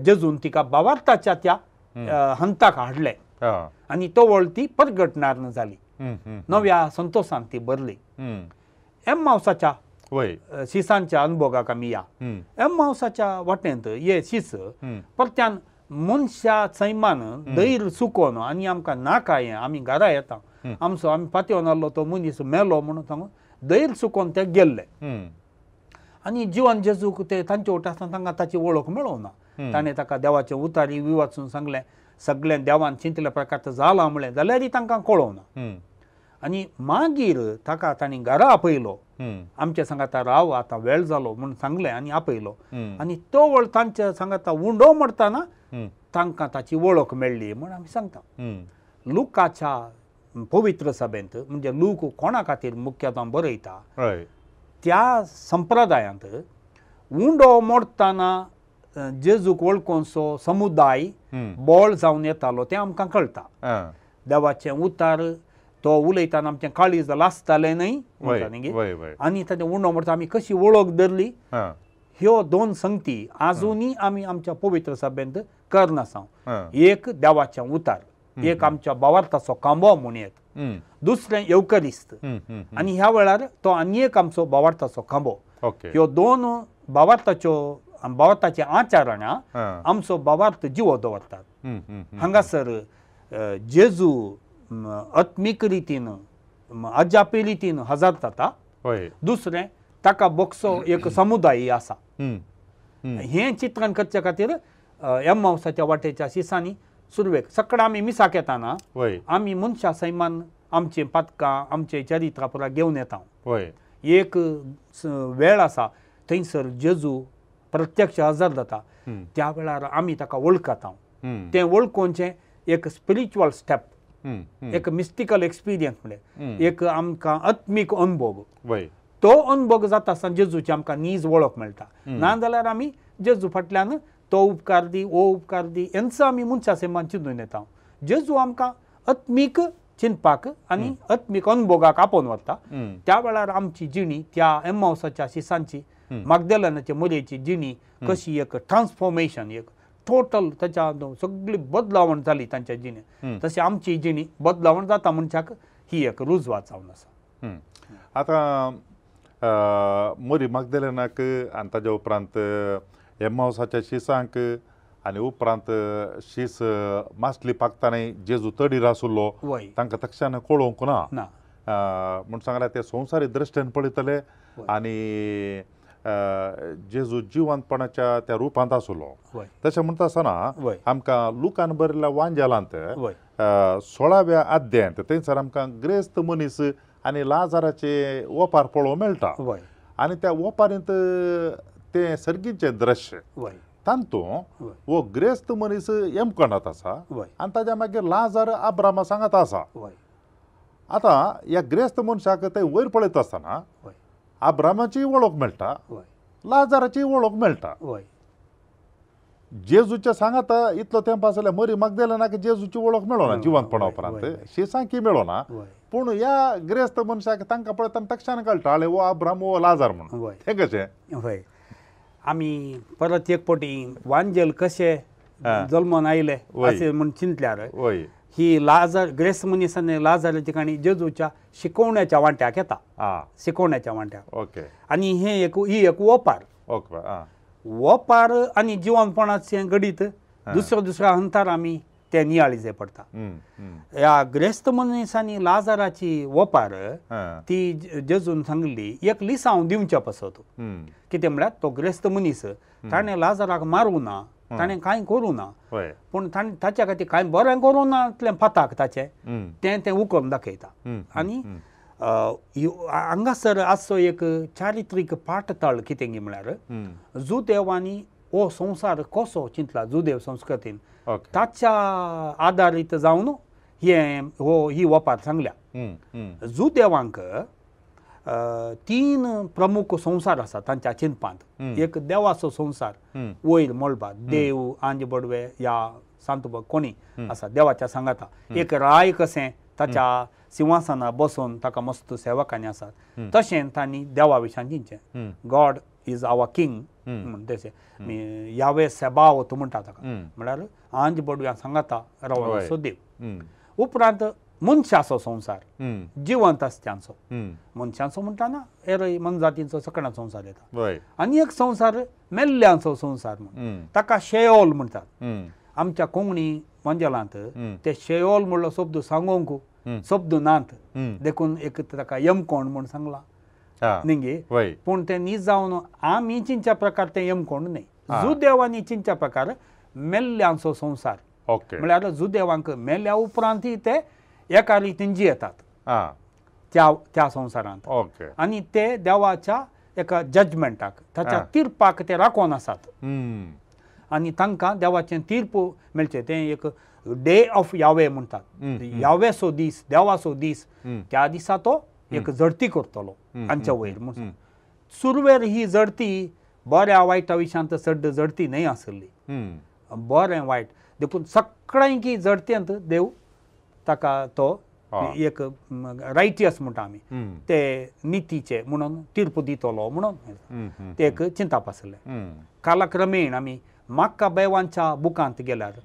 जेजून तिका बावार्थाच्या त्या हंताक हाडलें आनी तो वळ ती परगटणार जाली, नव्या संतोशान ती भरली. एम्मावसाच्या शिसांच्या अनुभोगाक आमी या. एम्मावसाच्या वाटेंत हे शीस परत्यान मनशा सैमान धैर्य चुकोवन आनी आमकां नाका हें, आमी घरा येता, आमचो आमी पातयेवन आसलो तो मनीस मेलो म्हणून सांगून धैर्य चुकोवन ते गेल्ले. आनी जिवन जेजूक ते तांचे वटेन आसतना तांकां ताची वळख मेळोवना. ताणें ताका देवाचे उतारी वाचून सांगलें, सगळें देवान चिंतल्या प्रकार जालां म्हणलें जाल्यारय तांकां कळोवना. आनी मागीर ताका तांणी घरा आपयलो, आमच्या सांगाता राव आतां वेळ जालो म्हूण सांगलें आनी आपयलो. आनी तो वळ तांच्या सांगाता उंडो मोडटना तांकां ताची वळख मेळ्ळी म्हूण आमी सांगता. लुकाच्या पवित्र सभेंत म्हणजे लूक कोणा खातीर मुख्यतः बरयता त्या संप्रदायांत उंडो मोडटना जेजूक वळखोनसो समुदाय बळ जावन येतालो तें आमकां कळटा. देवाचें उतार तो उलयतना आमचें काळीज लासतालें न्हय, आनी ताचें उंडो मोडटा आमी कशी वळख धरली, ह्यो दोन संगती आजुनूय आमी आमच्या पवित्र सभेंत करनासा. एक देवाचें उतार, एक आमच्या बावार्थाचो कांबो म्हूण येत, दुसरें येवकरिस्त, आनी ह्या वेळार तो आनी एक आमचो बावार्थाचो खांबो. ह्यो दोन बावार्थाच्यो बावार्थाचे आचरणां आमचो बावार्थ जिवो दवरतात. हांगासर जेजू आत्मीक रितीन अजापी रितीन हजर जाता, दुसरें ताका बगसो एक समुदाय आसा. हें चित्रण करचे खातीर एम्मावसाच्या वाटेच्या शिसांनी सुरवेक सकाळ आमी मिसाक येताना आमी मनशा सैमान आमचीं पातकां आमचें चरित्रां पुरा घेवन येता. एक वेळ आसा थंयसर जेजू प्रत्यक्ष हजर जाता, त्या वेळार आमी ताका वळखता. तें वळखोवचें एक स्पिरिच्युअल स्टेप, एक मिस्टिकल एक्सपिरियन्स म्हणल्यार एक आमकां आत्मीक अनुभव. तो अनुभव जाता आसतना जेजूची आमकां नीज वळख मेळटा. ना जाल्यार आमी जेजू फाटल्यान तो उपकार दी ओ उपकार दी हेंचो आमी मनशा सैमान चिंतून येता. जेजू आमकां आत्मीक चिंतपाक आनी आत्मीक अनुभोगाक आपोवन व्हरता. त्या वेळार आमची जिणी त्या एम्मावसाच्या शिसांची मागदेलनाचे मोरयेची जिणी कशी एक ट्रान्सफॉर्मेशन, एक टोटल ताच्या सगळी बदलावण जाली तांच्या जिणेंत, तशी आमची जिणी बदलावण जाता मनशाक ही एक रुजवात जावन आसा. आतां मोरी मागदेलनाक आनी ताज्या उपरांत एम्मावसाच्या शिसांक आनी उपरांत शीस मासली पाकताना जेजू तडीर आसलो तांकां तक्षान कळोवंक ना म्हूण सांगल्यार ते संवसारी दृश्टीन पळयतले आनी जेजू जिवंतपणाच्या त्या रुपांत आसलो. तशें म्हणटा आसतना आमकां लुकान बरयल्ल्या वांजेलांत 16व्या अध्यायांत थंयसर आमकां ग्रेस्त मनीस आनी लाजाराचे ओपार पळोवंक मेळटा आनी त्या ओपारींत तें सर्गीचें दृश्य तातूंत हो ग्रेस्त मनीस यमकणांत आसा आनी ताज्या मागीर लाजार आब्रामा सांगात आसा. आतां ह्या ग्रेस्त मनशाक थंय वयर पळयता आसतना आब्रामाची वळख मेळटा, लाजाराची वळख मेळटा. जेजूच्या सांगाता इतलो तेंप आसल्यार मरी मागदेलनाक जेजूची वळख मेळना जिवंतपणा उपरांत, शिसांकी मेळना, पूण ह्या ग्रेस्त मनशाक तांकां पळयतना तक्षान कळटा हो आब्राम हो लाजार म्हणून. तें कशें? हय, आमी परत एक फावटी वांजेल कशे जल्मोन आयले अशें म्हूण चिंतल्यार ही लाजर ग्रेस मनीस आनी लाजराची काणी जेजूच्या शिकोवण्याच्या वांट्याक येता, शिकोवण्याच्या वांट्याक। ओके। आनी हे एक ही एक ओपार, ओपार आनी जिवनपणाचें घडीत दुसऱ्या दुसऱ्या हंतार आमी ते नियाळी जाय पडटा। ह्या ग्रेस्त मनीस आनी लाजराची ओपार ती जेजून सांगली एक लिसांव दिवच्या पासत। कितें म्हळ्यार तो ग्रेस्त मनीस ताणें लाजराक मारूं ना, ताणें कांय करूं ना, पूण ताणें ताच्या खातीर कांय बरें करूं ना इतलें पाताक ताचें तें तें उखलून दाखयता। आनी हांगासर आसचो एक चारित्रीक पाठतळ कितें गी म्हळ्यार जुदेवांनी हो संवसार कसो चिंतला जुदेव संस्कृतीन ताच्या आदारीत जावन हे हो ही ओपार सांगल्या। जुदेवांक तीन प्रमुख संवसार आसा तांच्या चिंतपांत। एक देवाचो संवसार वयर मळबात देव आंज बडवे या सांतबग कोणी आसा देवाच्या सांगाता, एक राय कशें ताच्या सिंहासनार बसून ताका मस्त सेवकांनी आसात, तशें तांणी देवा विशीं चिंतचें, गॉड is our king म्हण तशें यावे सेबावत म्हणटा ताका, म्हळ्यार आंज बडव्या सांगाता रावलो देव। उपरांत मनशाचो संवसार जिवंत आसत्यांचो, मनशांचो म्हणटा ना हेर मनजातींचो सगळ्या संवसार येता, आनी एक संवसार मेल्ल्यांचो संवसार म्हण ताका शेयोल म्हणटात। आमच्या कोंकणी मंजलांत ते शेयोल म्हणलो शब्द सांगोंक शब्द नात देखून एक ताका यमकोण म्हूण सांगला न्ही, पूण तें न्ही जावन आमी चिंच्या प्रकार तें यमकोण न्ही, जुदेवांनी चिंच्या प्रकार मेल्ल्यांचो संवसार म्हळ्यार जुदेवांक मेल्या उपरांतय ते एका रितीन जियेतात त्या त्या संवसारांत, आनी ते देवाच्या एका जजमेंटाक ताच्या तिर्पाक ते राखोन आसात आनी तांकां देवाचें तीर्प मेळचें तें एक डे ऑफ यावे म्हणटात, यावेचो दीस देवाचो दीस, त्या दिसा तो एक झडती करतलो तांच्या वयर म्हणून। सुरवेर ही झडती बऱ्या वायटा विशयांत चड झडती न्हय आसली, बरें वायट देखून सगळ्यांकी झडतेंत देव ताका तो एक रायटियस म्हणटा आमी ते नितीचे म्हणून तीर्प दितलो म्हणून ते एक चिंताप आसलें। कालक्रमेण आमी माक्काबेवांच्या बुकांत गेल्यार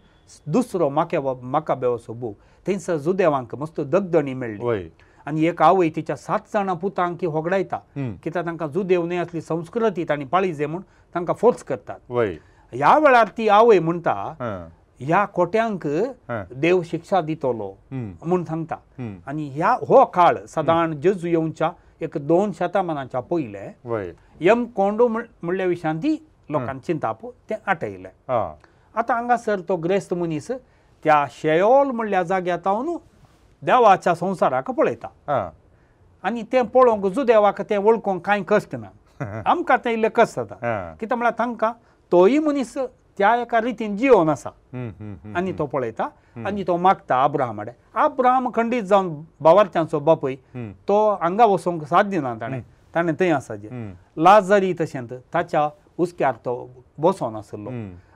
दुसरो माक्काबेवाचो बूक थंयसर जुदेवांक मस्त दगदणी मेळ्ळी आनी एक आवय तिच्या 7 जाणां पुतांक होगडायता कित्याक तांकां जुदेव न्हय असली संस्कृती तांणी पाळी जाय म्हूण तांकां फोर्स करतात। ह्या वेळार ती आवय म्हणटा ह्या कोट्यांक देव शिक्षा दितलो म्हूण सांगता। आनी ह्या हो काळ सदां जेजू येवच्या एक 2 शतमानाच्या पयले यम कोंडो म्हणल्या विशयान ती लोकांक चिंताप तें आटयलें। आतां हांगासर तो ग्रेस्त मनीस त्या शेयोल म्हणल्या जाग्यार तावन देवाच्या संवसाराक पळयता आनी तें पळोवंक जुदेवाक तें वळखूंक कांय कश्ट ना, आमकां तें इल्लें कश्ट जाता कित्याक म्हळ्यार तांकां तोय मनीस त्या एका रितीन जियोन आसा आनी तो पळयता आनी तो मागता अब्राहमा कडेन। अब्राहम खंडीत जावन बावार्थ्यांचो बापूय तो हांगा वचोंक साथ दिना ताणें, ताणें थंय आसा जे लाजरी तशेंच ताच्या हुस्क्यार तो बसोन आसलो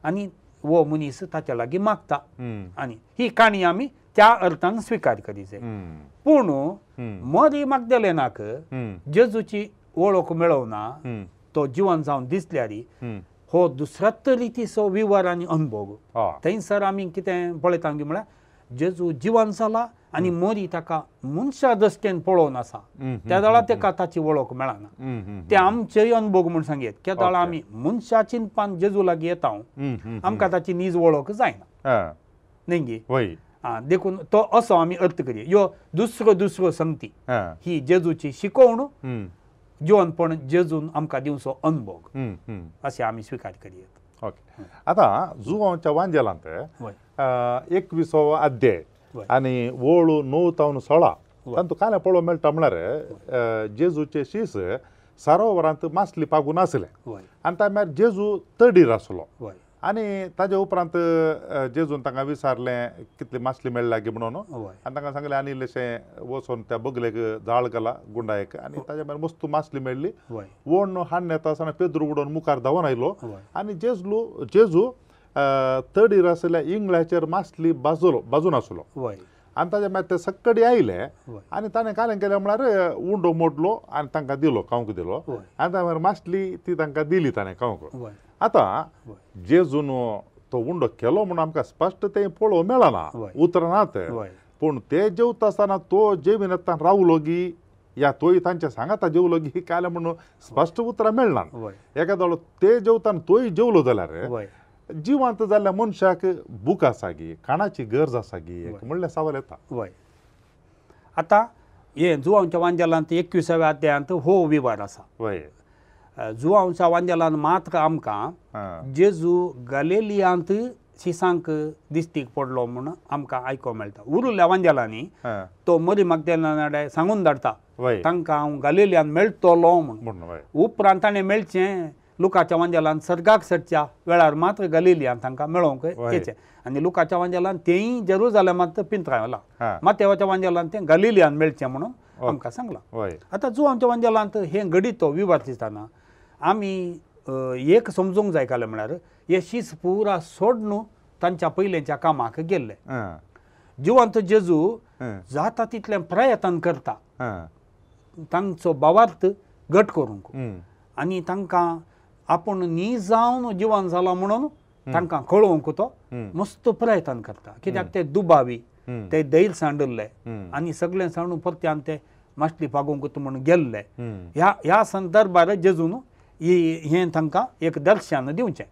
आनी हो मनीस ताच्या लागीं मागता आनी ही काणी आमी त्या अर्थान स्विकार करी जाय। पूण मरी मागदेलेनाक जेजूची वळख मेळोवना तो जिवन जावन दिसल्यार हो दुसऱ्याच रितीचो विवर आनी अनुभव। थंयसर आमी कितें पळयता म्हळ्यार जेजू जिवन जाला आनी मरी ताका मनशा दृश्टीन पळोवन आसा त्या वेळार ताका ताची वळख मेळना, ते आमचेय अनुभव म्हूण सांगयत केदळा आमी मनशा चिंतपान जेजू लागीं येता आमकां ताची नीज वळख जायना न्ही गी, देखून तो असो आमी अर्थ करया। ह्यो दुसरो दुसरो संगती ही जेजूची शिकोवण जिवनपण जेजून आमकां दिवचो अनुभव अशें आमी स्विकार करयत। ओके, आतां जुवांच्या वांजेलांत 21वो अध्याय आनी ओळ 9 तावन 16 तातूंत कांय पळोवंक मेळटा म्हळ्यार जेजूचे शीस सरोवरांत मासली पागून आसले आनी त्या मागीर जेजू तडीर आसलो आनी ताजे उपरांत जेजून तांकां विचारलें कितली मासली मेळ्ळ्या गी म्हणून आनी तांकां सांगलें आनी इल्लेशें वचोन त्या बगलेक जाळ घाला गुंडायक आनी ताजे मागीर मस्त मासली मेळ्ळी। ओण हाडून येता आसतना पेद्रू उडोवन मुखार धांवून आयलो आनी जेजू तडीर आशिल्ल्या इंगळ्याचेर मासली बाजून आसलो आनी ताजे मागीर ते सक्कडी आयले आनी ताणें कालें केलें म्हळ्यार उंडो मोडलो आनी तांकां दिलो खावंक दिलो आनी ताणें मागीर मासली ती तांकां दिली ताणें खावंक। आतां जेजून तो उंडो केलो म्हणून आमकां स्पश्ट तें पळोवंक मेळना, उतरां नात, पूण ते जेवता आसतना तो जेविनातना रावलो गी या तोय तांच्या सांगाता जेवलो गी काय म्हणून स्पश्ट उतरां मेळना। एखादो ते जेवताना तोय जेवलो जाल्यार जिवंत जाल्ल्या मनशाक भूक आसा गी, खाणाची गरज आसा गी म्हणल्यार सवाल येता। वय, आतां हे जुवांच्या वांजेलांत 21व्या अध्यायांत हो विवाद आसा। वय, जुवांच्या वांजेलान मात्र आमकां जेजू गलेलियांत शिसांक दिस्तीक पडलो म्हूण आमकां आयको मेळटा। उरिल्ल्या वांजेलांनी तो मरी मागदेला सांगून धाडटा तांकां हांव गलेलियान मेळटलो म्हूण। उपरांत ताणें मेळचें लुकाच्या वांजेलान सर्गाक सरच्या वेळार मात्र गलेलियान तांकां मेळोवंक येचें आनी लुकाच्या वांजेलान तेंय जेरुजालेमांत पिंत्रावलां, मातेवाच्या वांजेलान तें गलेलियान मेळचें म्हणून आमकां सांगलां। आतां जुवांच्या वांजेलांत हें घडीत तो विवाद दिसतना आमी एक समजूंक जाय कालें म्हळ्यार हे शीस पुरा सोडून तांच्या पयलेंच्या कामाक गेल्ले। जिवंत जेजू जाता तितलें प्रयत्न करता तांचो भावार्थ घट करूंक आनी तांकां आपूण न्ही जावन जिवन जाला म्हणून तांकां कळोवंक तो मस्त प्रयत्न करता, कित्याक ते दुबावी, ते धैर्य सांडिल्ले आनी सगळें सांडून परत्यान ते मासली पागोवंक म्हणून गेल्ले। ह्या ह्या संदर्भार जेजून हें तांकां एक दर्शन दिवचें।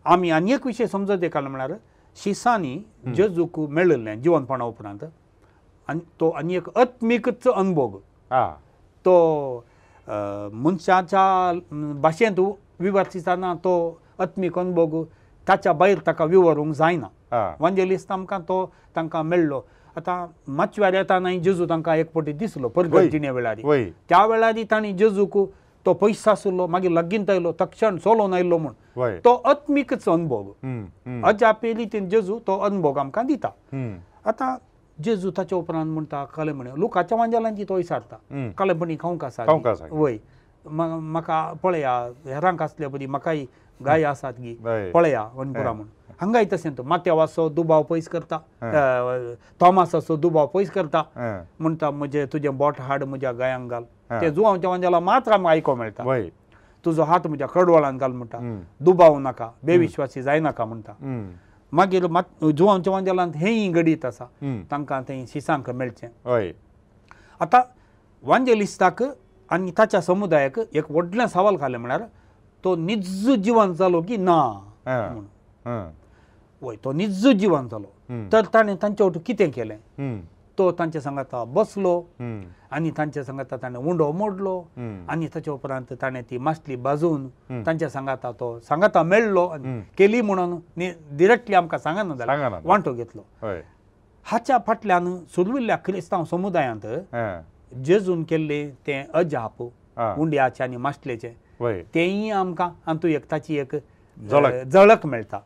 आमी आनी एक विशय समजत एकाल म्हळ्यार शिसांनी जेजूक मेळिल्लें जिवनपणा उपरांत आनी तो आनी एक आत्मीकच अनुभव तो मनशाच्या भाशेंत विवर्सितना तो आत्मीक अनुभव ताच्या भायर ताका विवरूंक जायना। वांजेलिस्त आमकां तो तांकां मेळ्ळो। आतां माचव्यार येताना जेजू तांकां एक फावटी दिसलो परगट जिणे वेळार, त्या वेळार तांणी जेजूक तो पयस आसलो मागीर लागींत आयलो तक्षण चलोवन आयलो म्हूण तो आत्मीकच अनुभव अजापे रितीन जेजू तो अनुभव आमकां दिता। आतां जेजू ताच्या उपरांत म्हणटा कालें म्हणे लुकाच्या वांजेलांची तो विचारता कालेपणी खावंक आसा वय म्हाका पळया हेरांक आसल्या बरी म्हाकाय गाय आसात गी पळया वनपुरा म्हूण। हांगाय तशें तो मात्यावाचो दुबाव पयस करता, थॉमासाचो दुबाव पयस करता, म्हणटा म्हजें तुजें बोट हाड म्हज्या गायांक घाल। ते जुवांच्या वांजेला मात्र आमकां आयको मेळटा, तुजो हात म्हज्या कडवळान घाल म्हणटा, दुबाव नाका, बेविश्वासी जायनाका म्हणटा। मागीर जुवांच्या वांजेलांत हेंय घडीत आसा तांकां थंय शिसांक मेळचें। आतां वांजेलिस्ताक आनी ताच्या समुदायाक एक व्हडलें सवाल घालें म्हळ्यार तो निज जिवन जालो की ना म्हणून। वय, तो निज जिवन जालो तर ताणें तांचे वटेन कितें केलें, तो तांच्या सांगाता बसलो आनी तांच्या सांगाता ताणें उंडो मोडलो आनी ताच्या उपरांत ताणें ती मासली भाजून तांच्या सांगाता तो सांगाता मेळ्ळो केली म्हणून डिरेक्टली आमकां सांगना जाल्यार वांटो घेतलो। हाच्या फाटल्यान सुर्विल्ल्या क्रिस्तांव समुदायांत जेजून केल्लें तें अजाप उंड्याचें आनी मासलेचें तेंय आमकां हातूंत एक ताची एक झळक मेळटा।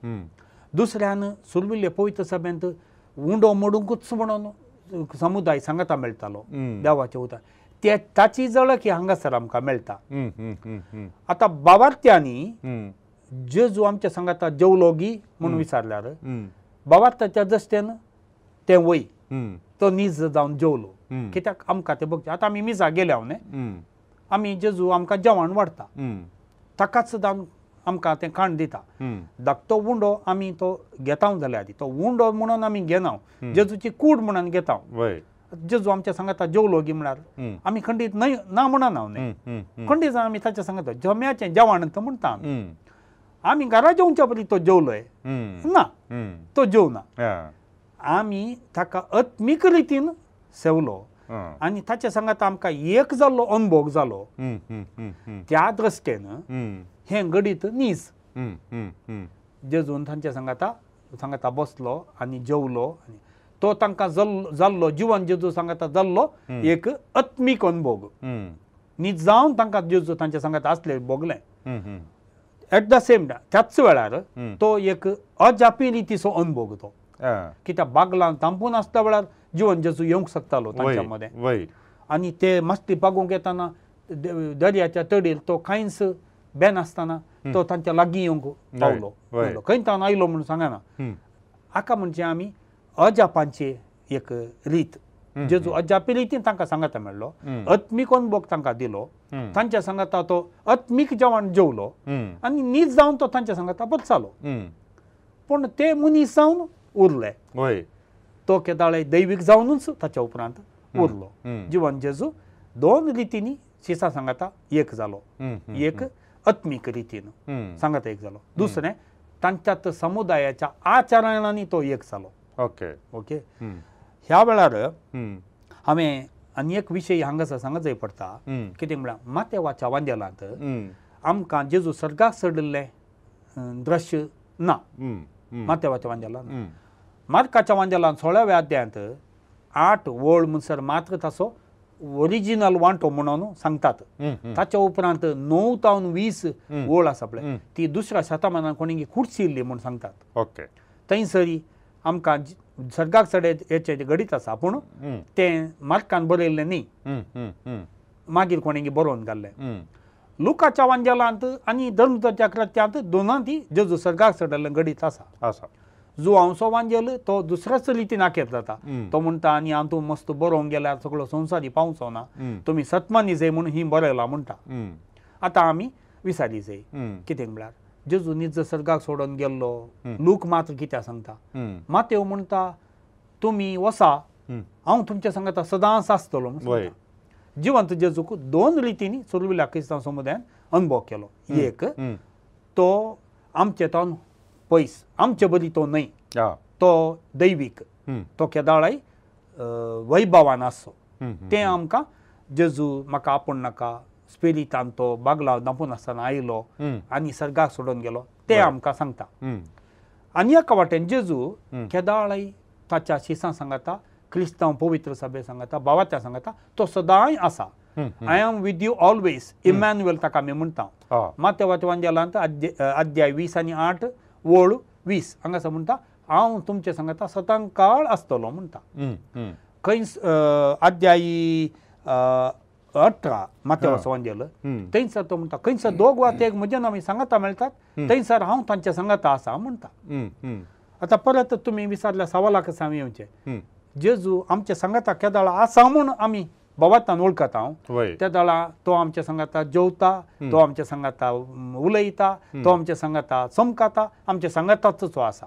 दुसऱ्यान सुर्विल्ले पवित्र सभेंत उंडो मोडुंकूच म्हणून समुदाय सांगाता मेळटालो देवाचें उतर, ते ताची झळक ही हांगासर आमकां मेळटा। आतां बावार्थ्यांनी जेजू आमच्या सांगाता जेवलो गी म्हणून विचारल्यार बावार्थ्याच्या दश्टेन तें वय तो नीज जावन जेवलो, कित्याक आमकां तें बघचें। आतां आमी मिसा गेल्या न्ही, आमी जेजू आमकां जेवण वाडटा ताकाच जावन आमकां तें खाण दिता। धाकटो उंडो आमी तो घेता जाल्यार तो उंडो म्हणून आमी घेना, जेजूची कूड म्हणून घेता। जेजू आमच्या सांगाता जेवलो गी म्हळ्यार आमी खंडीत न्हय ना म्हणना न्हय, खंडीत आमी ताच्या सांगाता जम्याचें जेवण तो म्हणटा आमी। आमी घरा जेवच्या पयलीं तो जेवलोय ना, तो जेवना, आमी ताका आत्मीक रितीन सेवलो आनी ताच्या सांगाता आमकां एक जाल्लो अनुभव जालो। त्या दृश्टेन हें घडीत नीज जेजून तांच्या सांगाता सांगाता बसलो आनी जेवलो आनी तो तांकां जाल्लो जिवन जेजू सांगाता जाल्लो एक आत्मीक अनुभव नीज जावन तांकां जेजू तांच्या सांगाता आसले भोगलें। एट the same त्याच वेळार तो एक अजापी रितीचो अनुभव तो, कित्याक बागलान तांपून आसता वेळार जिवन जेजू येवंक शकतालो तांच्या मदें आनी ते मासली पागूंक येताना दर्याच्या तडीर तो कांयच बेनासतना तो तांच्या लागीं येवंक पावलो, खंय तावन आयलो म्हणून सांगना। हाका म्हणजे आमी अजापांची एक रीत जेजू अजापी रितीन तांकां सांगाता मेळ्ळो, आत्मीक अनुभव तांकां दिलो, तांच्या सांगाता तो आत्मीक जेवण जेवलो आनी नीज जावन तो तांच्या सांगाता बदसालो। पूण ते मनीस जावन उरले. तो केदाळे दैवीक जावनूच ताच्या उपरांत उरलो. जिवन जेजू दोन रितींनी शिसा सांगाता एक जालो. एक आत्मीक रितीन सांगाता एक जालो, दुसरें तांच्यात समुदायाच्या आचरणांनी तो एक जालो. ओके ओके ह्या वेळार हांवें आनी एक विशय हांगासर सांगत पडटा. कितें म्हळ्यार मातेवाच्या वांदेलांत आमकां जेजू सर्गाक चडिल्लें दृश्य ना. मातेवाच्या वांदेलांत, मार्काच्या वांदेलांत 16व्या अध्यायांत 8 वळ म्हणसर मात्र ताचो ओरिजिनल वांटो म्हणून सांगतात. ताच्या उपरांत 9 तावन 20 वळ आसा पळय ती दुसऱ्या शतमानान कोणीगी खुर्चिल्ली म्हूण सांगतात. ओके थंयसरी आमकां सर्गाक चडे हेचें घडीत आसा, पूण तें मार्कान बरयल्लें न्ही, मागीर कोणीगी बरोवन घाल्लें. लुकाच्या वांजेलांत आनी धर्मदूताच्या कृत्यांत दोनांती जेजू सर्गाक चडल्लें घडीत आसा. आसा जुवांवचो वांजेल तो दुसऱ्याच रितीन आखेर जाता. तो म्हणटा आनी हांव तूं मस्त बरोवंक गेल्यार सगळो संवसारी पावचो ना, तुमी सतमानी जाय म्हणून ही बरयलां म्हणटा. आतां आमी विसारी जाय कितें म्हळ्यार जेजू निज सर्गाक सोडून गेल्लो. लूक मात्र कित्याक सांगता, मातेव म्हणटा तुमी वसा हांव तुमच्या सांगता सदांच आसतलो म्हूण. जिवंत जेजूक दोन रितींनी सुर्विल्या क्रिस्तांव समुदायान अनुभव केलो. एक तो आमचे तावन पयस, आमचे बरी तो न्हय, तो दैवीक, तो केदाळाय वैभवान आसचो. तें आमकां जेजू म्हाका आपोवन नाका स्पिरितान तो बागला दांपून आसतना आयलो आनी सर्गाक सोडून गेलो तें आमकां सांगता. आनी एका वाटेन जेजू केदाळाय ताच्या शिसां सांगता, क्रिस्तांव पवित्र सभे सांगता, भावात्या सांगता, तो सदांय आसा. I am with you always, Emmanuel ताका आमी म्हणटा. मातेवाच्या वांजेलांत अध्याय 20 आनी 8 वळ 20 हांगासर म्हणटा हांव तुमचे सांगता सदां काळ आसतलो म्हणटा. खंय अध्याय 18 मातेवाचो वांजेल थंयसर तो म्हणटा खंयसर दोग वा तेग म्हज्या नांवान सांगाता मेळटात थंयसर हांव तांच्या सांगाता आसा म्हणटा. आतां परत तुमी विचारल्या सवालाक आमी येवचें, जेजू आमच्या सांगाता केदाळा आसा म्हूण आमी भावार्थान वळखता. त्या वेळा तो आमच्या सांगाता जेवता, तो आमच्या सांगाता उलयता, तो आमच्या सांगाता चमकाता, आमच्या सांगाताच तो आसा.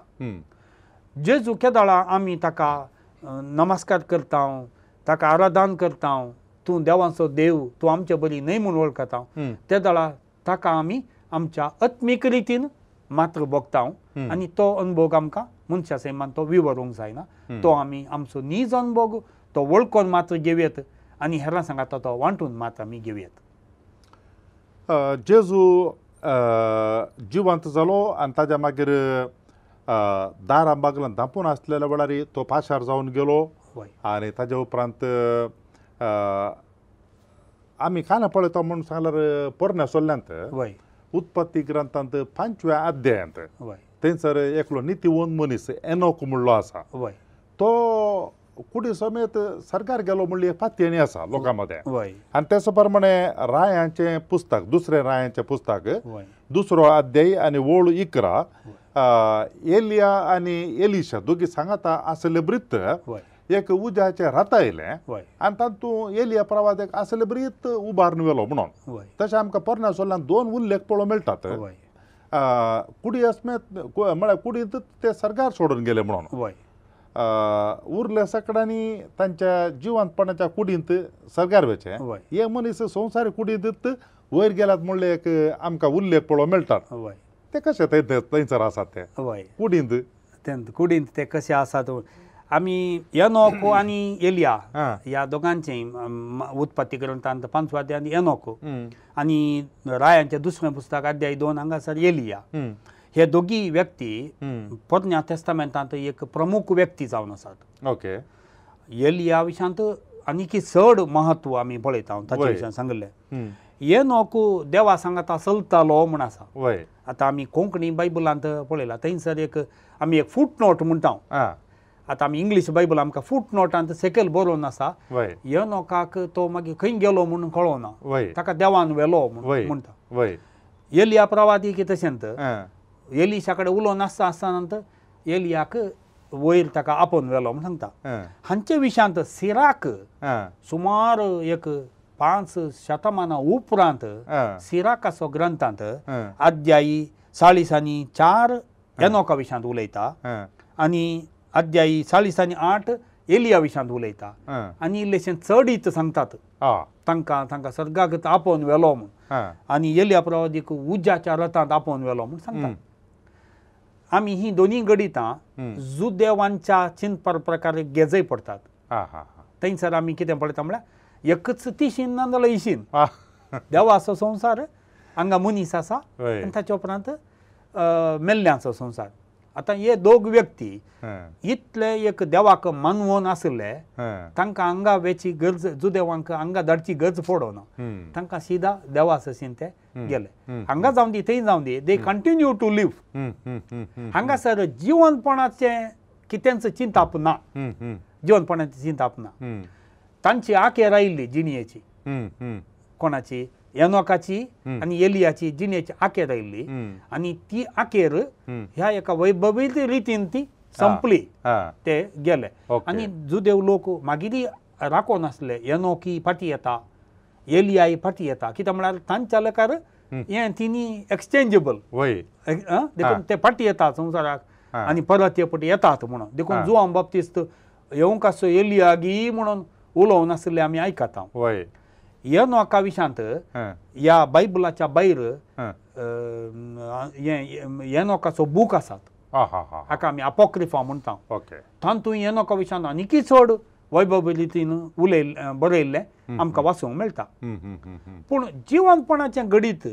जेजू केदाळा आमी ताका नमस्कार करता, ताका आराधन करता, तूं देवांचो देव, तूं आमचे बरी न्हय म्हूण वळखता, त्या वेळा ताका आमी आमच्या आत्मीक रितीन मात्र भोगता आनी तो अनुभव आमकां मनशा सैमान तो विवरूंक जायना. तो आमी आमचो नीज अनुभव तो वळखून मात्र घेवयेत आनी हेरां सांगाता तो वांटून मात्र आमी घेवयेत. जेजू जिवंत जालो आनी ताज्या मागीर दारां बागलान धांपून आसलेल्या वेळार तो पाशार जावन गेलो. आनी ताज्या उपरांत आमी कानां पळयता म्हूण सांगल्यार पोरण्या सोल्ल्यांत उत्पत्ती ग्रंथांत 5व्या अध्यायांत थंयसर एकलो नितीवंत मनीस एनोक म्हणलो आसा, तो कुडी समेत सरकार गेलो म्हणली पातयेणी आसा लोकां मदें. आनी तेच प्रमाणे रायांचें पुस्तक, दुसरें रायांचें पुस्तक 2 अध्याय आनी वळ 11 एलिया आनी एलिशा दोगी सांगाता आसले वृत्त एक उज्याचें रात आयलें आनी तातूंत एलिया प्रवादेक आसले ब्रीत उबारून व्हेलो म्हणून. तशें आमकां पोरण्या सोल्ल्यान 2 उल्लेख पळोवंक मेळटात. कुडी असमेत म्हळ्यार कुडींत ते सरकार सोडून गेले म्हणून, उरले सगळ्यांनी तांच्या जिवंतपणाच्या कुडींत सरकार वचें. हे मनीस संवसारी कुडींत वयर गेल्यात म्हणले एक आमकां उल्लेख पळोवंक मेळटात. ते कशे थंयसर आसात ते कुडींत, कुडींत ते कशे आसात आमी एनोक आनी एलिया ह्या दोगांचें उत्पत्ती ग्रंथांत 5व्या अध्यायांत एनोक आनी रायांचें दुसरें पुस्तक अध्याय 2 हांगासर एलिया, हे दोगी व्यक्ती पोरण्या तेस्तामेंतांत एक प्रमुख व्यक्ती जावन आसात. ओके एलिया विशयांत आनीकी चड महत्व आमी पळयता, ताचे विशयान सांगिल्लें. एनोक देवा सांगाता चलतालो म्हूण आसा. आतां आमी कोंकणी बायबलांत पळयला थंयसर एक आमी एक फूट नोट म्हणटा. आतां आमी इंग्लीश बायबल आमकां फूट नोटांत सकयल बरोवन आसा एनोकाक तो मागीर खंय गेलो म्हणून कळना, ताका देवान व्हेलो म्हूण म्हणटा. एलिया प्रवादी की तशेंच एलिशा कडेन उलोवन आसता आसतना एलियाक वयर ताका आपोवन व्हेलो म्हूण सांगता. हांचे विशयांत सिराक सुमार एक 5 शतमानां उपरांत सिराकाचो ग्रंथांत अध्यायी 40 आनी 4 एनोका विशांत उलयता आनी अध्यायी 40 आनी 8 एलिया विशांत उलयता आनी इल्लेशें चडीत सांगतात तांकां तांकां सर्गाक आपोवन व्हेलो म्हूण आनी एलिया प्रवादीक उज्याच्या रथांत आपोवन व्हेलो म्हूण सांगतात. आमी ही दोनी गणितां जुदेवांच्या चिंतपा प्रकारे गेजय पडटात. थंयसर आमी कितें पळयता म्हळ्यार एकच तिशीन ना जाल्यार इशीन देवाचो संवसार हांगा मनीस आसा आनी ताच्या उपरांत मेल्ल्यांचो संवसार. आतां हे दोग व्यक्ती इतले एक देवाक मानवोन आशिल्ले तांकां हांगा वेची गरज जुदेवांक हांगा धाडची गरज पडना, तांकां सीधा देवाचो सीन ते गेले. हांगा जावन दी थंय जावन दी they continue to live. हांगासर जिवनपणाचें कितेंच चिंताप ना, जिवनपणाचें चिंताप ना. तांची आखेर आयिल्ली जिणयेची, कोणाची एनोकाची आनी एलियाची जिणेची आखेर आयिल्ली आनी ती आखेर ह्या एका वैभवीत रितीन ती संपली, ते गेले. आनी जुदेव लोक मागीर राखोन आसले एनोकी फाटी येता एलियाय फाटी येता, कित्याक म्हळ्यार तांच्या लेखार हें तिनी एक्सचेंजेबल देखून ते फाटी येता संवसाराक आनी परत हे फाटी येतात म्हणून. देखून जुआंव बाप्तिस्त येवंक आसचो एलिया गी म्हणून उलोवन आसले आमी आयकता. एनोका विशांत ह्या बायबलाच्या भायर एनोकाचो बूक आसात, हाका आमी अपोक्रिफा म्हणटा. तातूंत एनोका विशांत आनीकय चड वैभव रितीन बरयल्लें आमकां वाचूंक मेळटा. पूण जिवनपणाचें गणीत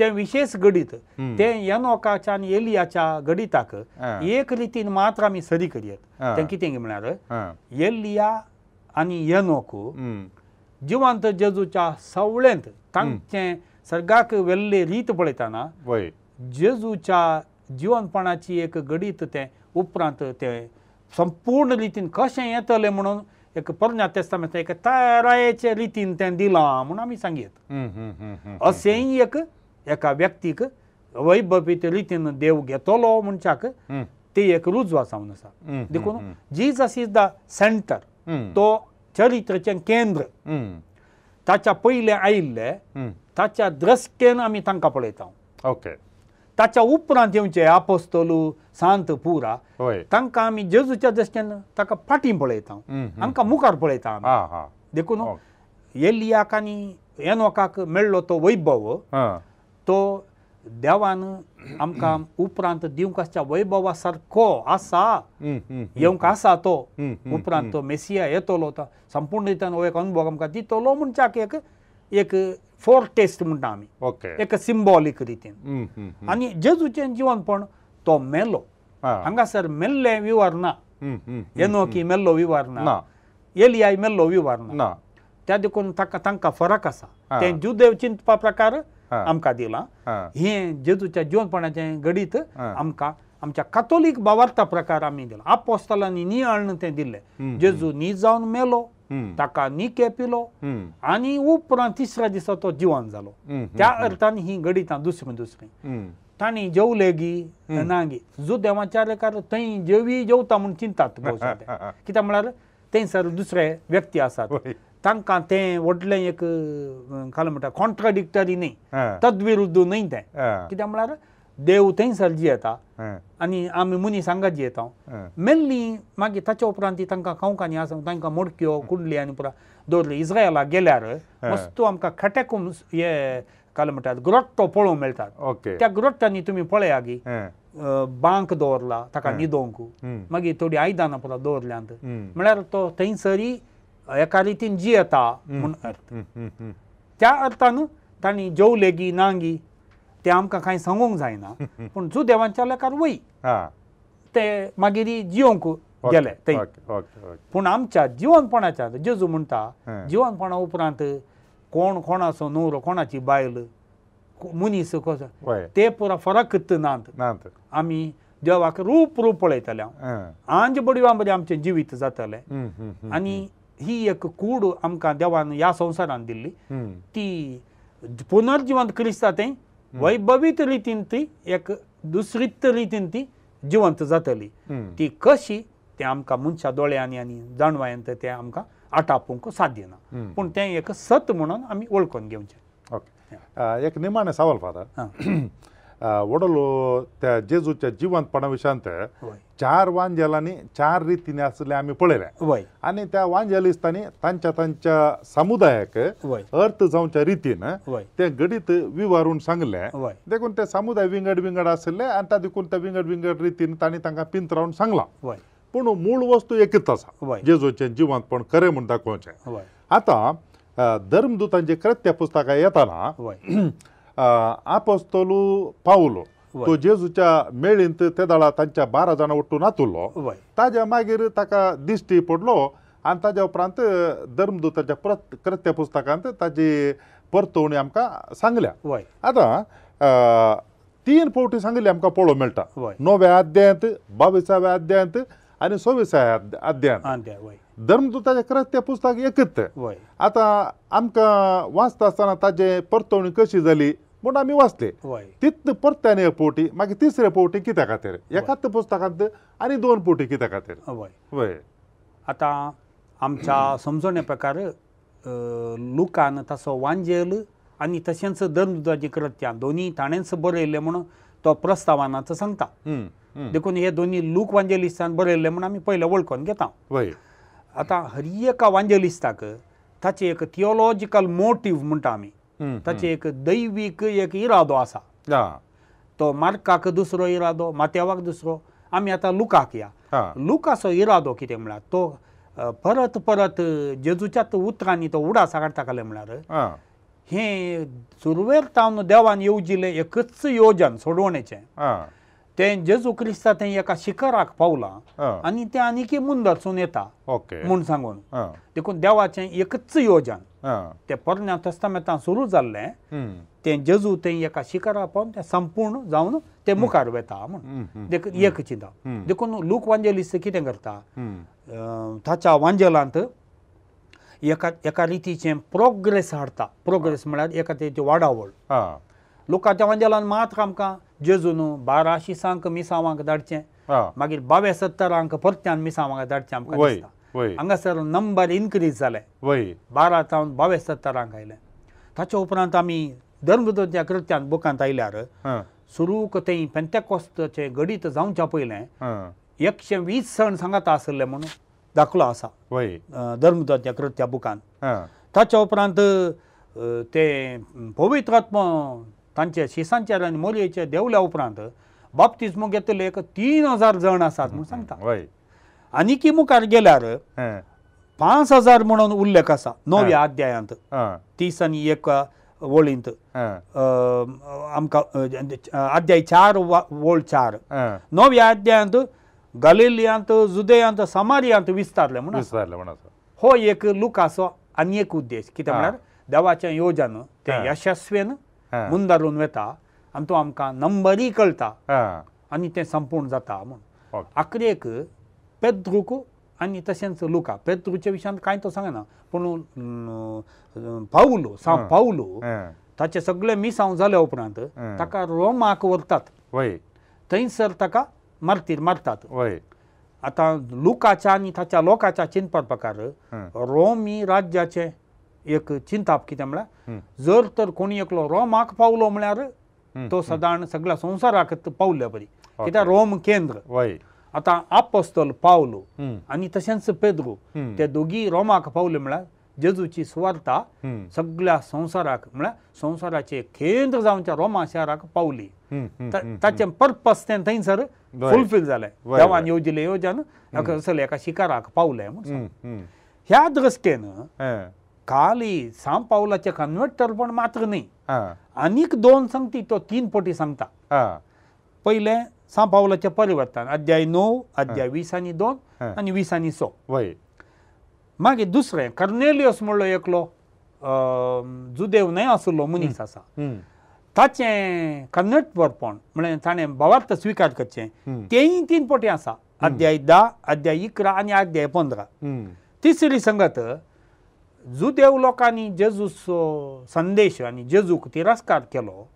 तें विशेश गणीत तें एनोकाच्या आनी एलियाच्या गणिताक एक रितीन मात्र आमी सरी करयत. तें कितें म्हळ्यार एलिया आनी एनोक जिवंत जेजूच्या सवळेंत तांचें सर्गाक वेल्ले रीत पळयतना जेजूच्या जिवनपणाची एक गणीत तें उपरांत तें संपूर्ण रितीन कशें येतलें म्हणून एक पोरण्या तेस्तामेंत एक तयारायेचे रितीन तें दिलां म्हूण आमी सांगयत. अशेंय एक एका व्यक्तीक वैभवीत रितीन देव घेतलो म्हणच्याक ते एक रुजवा जावन आसा. देखून जीजस is the centre, तो चरित्राचें केंद्र, ताच्या पयलें आयिल्ले ताच्या द्रश्टेन आमी तांकां पळयता. ओके, ताच्या उपरांत येवचे आपोस्तोलू सांत पुरा तांकां आमी जेजूच्या दृश्टेन ताका फाटीं पळयता, हांकां मुखार पळयता आमी. देखून एलियाक आनी एनोकाक मेळ्ळो तो वैभव तो देवान आमकां उपरांत दिवंक आसच्या वैभवा सारको आसा, येवंक आसा तो उपरांत तो मेसिया येतलो, तो संपूर्ण रितीन हो एक अनुभव आमकां दितलो म्हणच्याक एक एक फोर टेस्ट म्हणटा आमी, एक सिंबॉलीक रितीन. आनी जेजूचें जिवनपण तो मेलो, हांगासर मेल्लें विवर ना, एनोकी मेल्लो विवर ना, एलियाय मेल्लो विवर ना, त्या देखून ताका तांकां फरक आसा. तें जुदेव चिंतपा प्रकार आमकां दिलां, हें जेजूच्या जिवनपणाचें गणीत आमकां आमच्या कातोलीक भावार्था प्रकार आमी दिलां. आपोस्तलांनी नियाळून तें दिल्लें, जेजू न्ही जावन मेलो, ताका निके पिलो आनी उपरांत तिसऱ्या दिसा तो जिवन जालो. त्या अर्थान ही गणितां दुसरीं दुसरीं तांणी जेवले गी ना गी जुदेवाच्या लेखार थंय जेवी जेवता म्हूण चिंतात भोवशा ते, कित्याक म्हळ्यार थंयसर दुसरे व्यक्ती आसात तांकां तें व्हडलें एक काल म्हणटा कॉन्ट्राडिक्टरी न्ही, तद्विरुद्ध न्हय तें, कित्याक म्हळ्यार देव थंयसर जियेता आनी आमी मनीस हांगा जियेता. मेल्ली मागीर ताच्या उपरांत ती तांकां खावंक आसा, तांकां मडक्यो कुंडली आनी पुरा दवरली. इस्रायलाक गेल्यार मस्तू आमकां खटेकूम हे काल म्हणटात ग्रोट्टो पळोवंक मेळटात. त्या ग्रोट्टांनी तुमी पळया गी बांक दवरला ताका न्हिदोवंक, मागीर थोडी आयदनां पुरा दवरल्यांत, म्हळ्यार तो थंयसरी एका रितीन जियेता म्हूण अर्थ. त्या अर्थान तांणी जेवले गी ना गी तें आमकां कांय सांगूंक जायना, पूण जुदेवांच्या लेखार वय ते मागीर जियोंक गेले थंय. पूण आमच्या जिवनपणाच्या जेजू म्हणटा जिवनपणा उपरांत कोण कोणाचो न्हवरो कोणाची बायल मनीस कसो ते पुरा फरक नात. आमी देवाक रूप रूप पळयतले, आंज बडवा बरें आमचें जिवीत जातलें. आनी ही एक कूड आमकां देवान ह्या संवसारान दिल्ली ती पुनर्जिवंत क्रिस्ता थंय वैभवीत रितीन ती एक दुसरीत रितीन ती जिवंत जातली. ती कशी तें आमकां मनशा दोळ्यांनी आनी जाणवायन तें आमकां आटापूंक साध्य ना, पूण तें एक सत म्हणून आमी वळखून घेवचें. ओके, एक निमाणें सवाल फादर, वडलो त्या जेजूच्या जिवंतपणा विशयांत चार वांजेलांनी चार रितींनी आसले आमी पळयलें आनी त्या वांजेलिस्तांनी तांच्या तांच्या समुदायाक अर्थ जावच्या रितीन ते घडीत विवारून सांगलें. देखून ते समुदाय विंगड विंगड आसले आनी त्या देखून त्या विंगड विंगड रितीन तांणी तांकां पिंतरावन सांगलां. पूण मूळ वस्तू एकच आसा, जेजूचें जिवंतपण खरें म्हूण दाखोवचें. आतां धर्मदूतांचे कृत्य पुस्तकां येताना आपोस्तोलू पावलो तो जेजूच्या मेळींत ते दळा तांच्या 12 जाणां वट्टून आतुल्लो, ताज्या मागीर ताका दिश्टी पडलो आनी ताज्या उपरांत धर्मदूताच्या कृत्य पुस्तकांत ताजी परतवणी आमकां सांगल्या. आतां 3 फावटी सांगिल्ली आमकां पळोवंक मेळटा, 9व्या अध्यायांत, 22व्या अध्यायांत आनी 26व्या अध्यायांत. धर्मदूताचें कृत्य पुस्तक एकच. आतां आमकां वाचता आसतना ताजे परतवणी कशी जाली म्हूण आमी वाचले, तितले परत्यान एक फावटी, मागीर तिसरे फावटी कित्या खातीर एकाच पुस्तकांत आनी 2 फावटी कित्या खातीर? वय आतां आमच्या समजणे प्रकार लुकान ताचो वांजेल आनी तशेंच धर्मदूताचीं कृत्यां दोनी ताणेंच बरयल्लें म्हणून तो प्रस्तावनांत सांगता. देखून हे दोनी लूक वांजेलिस्तान बरयल्लें म्हूण आमी पयलें वळखून घेता. आतां हर एका वांजेलिस्ताक ताचें एक थियोलॉजिकल मोटीव म्हणटा आमी, ताचें एक दैवीक एक इरादो आसा. तो मार्काक दुसरो इरादो, मातेवाक दुसरो. आमी आतां लुकाक या. लुकाचो इरादो कितें म्हळ्यार तो परत परत जेजूच्याच उतरांनी तो उडास काडटा काले म्हळ्यार हें सुरवेर तावन देवान येवजिलें एकच योजन सोडवणेचें, तें जेजू क्रिस्ता तें एका शिखराक पावलां आनी तें आनीकी मुंदरसून येता म्हूण सांगून. देखून देवाचें एकच योजन तें पोरण्या तेस्तामेंतान सुरू जाल्लें तें जेजू तें एका शिखराक पावन तें संपूर्ण जावन तें मुखार वता म्हूण देखून एक चिंता. देखून लूक वांजेलिस्त कितें करता, ताच्या वांजेलांत एका एका रितीचें प्रोग्रेस हाडटा. प्रोग्रेस म्हळ्यार एका तेची वाडावळ. लुकाच्या वांजेलान मात्र आमकां जेजून 12 शिसांक मिसावांक धाडचें, मागीर 72 परत्यान मिसावांक धाडचें आमकां दिसता. हांगासर नंबर इनक्रीज जाले, 12 जावन 72 आयले. ताच्या उपरांत आमी धर्मदूताच्या कृत्यान बुकांत आयल्यार सुरूक थंय पेंतेकोस्ताचें घडीत जावच्या पयलें 120 सण सांगाता आसले म्हणून दाखलो आसा धर्मदूताच्या कृत्या बुकान. ताच्या उपरांत ते पवित्र आत्मो तांचे शिसांचेर आनी मोरयेचे देंवल्या उपरांत बाप्तिज्मो घेतले एक 3000 जण आसात म्हूण सांगता. आनीकी मुखार गेल्यार 5000 म्हणून उल्लेख आसा 9व्या अध्यायांत 30 आनी 1 वळींत आमकां अध्याय 4 वळ 4 9व्या अध्यायांत गलिलियांत, जुदेयांत, समारियांत विस्तारलें म्हणून. हो एक लुकाचो आनी एक उद्देश कितें म्हळ्यार देवाचें योजन तें यशस्वीन मुंदारून वता आनी तो आमकां नंबरूय कळटा आनी तें संपूर्ण जाता म्हूण. आखरेक पेद्रूक आनी तशेंच लुका, पेद्रूच्या विशयांत कांय तो सांगना, पूण पावलो सांव पावलो ताचे सगळे मिसांव जाल्या उपरांत ताका रोमाक व्हरतात, थंयसर ताका मारतीर मारतात. आतां लुकाच्या आनी ताच्या लोकाच्या चिंतपा प्रकार रोमी राज्याचें एक चिंताप कितें म्हळ्यार जर तर कोणी एकलो रोमाक पावलो म्हळ्यार तो सदांच सगळ्या संवसाराक पावल्या बरी, कित्याक रोम केंद्र. आतां आपोस्तोल पावलो आनी तशेंच पेद्रू ते दोगी रोमाक पावले म्हळ्यार जेजूची सुवार्ता सगळ्या संवसाराक म्हळ्यार संवसाराचें केंद्र जावच्या रोमा शहराक पावली. ताचें पर्पस तें थंयसर फुलफील जालें, देवान येवजिलें योजन असलें एका शिकाराक पावलें म्हूण. ह्या दृश्टेन खाली सांव पावलाचें कन्वर्टरपण मात्र न्ही, आनीक 2 सांगती तो 3 पटी सांगता. पयलें सांव पावलाचें परिवर्तन अध्याय 9, अध्याय 20 आनी 2 आनी 20 आनी 6. मागीर दुसरें कर्नेलियस म्हणलो एकलो जुदेव न्हय आशिल्लो मनीस आसा, ताचें कन्वर्टरपण म्हळ्यार ताणें भावार्थ स्विकार करचें तेंय 3 पटी आसा, अध्याय 10, अध्याय 11 आनी अध्याय 15. तिसरी संगत जुदेव लोकांनी जेजूचो संदेश आनी जेजूक तिरस्कार केलो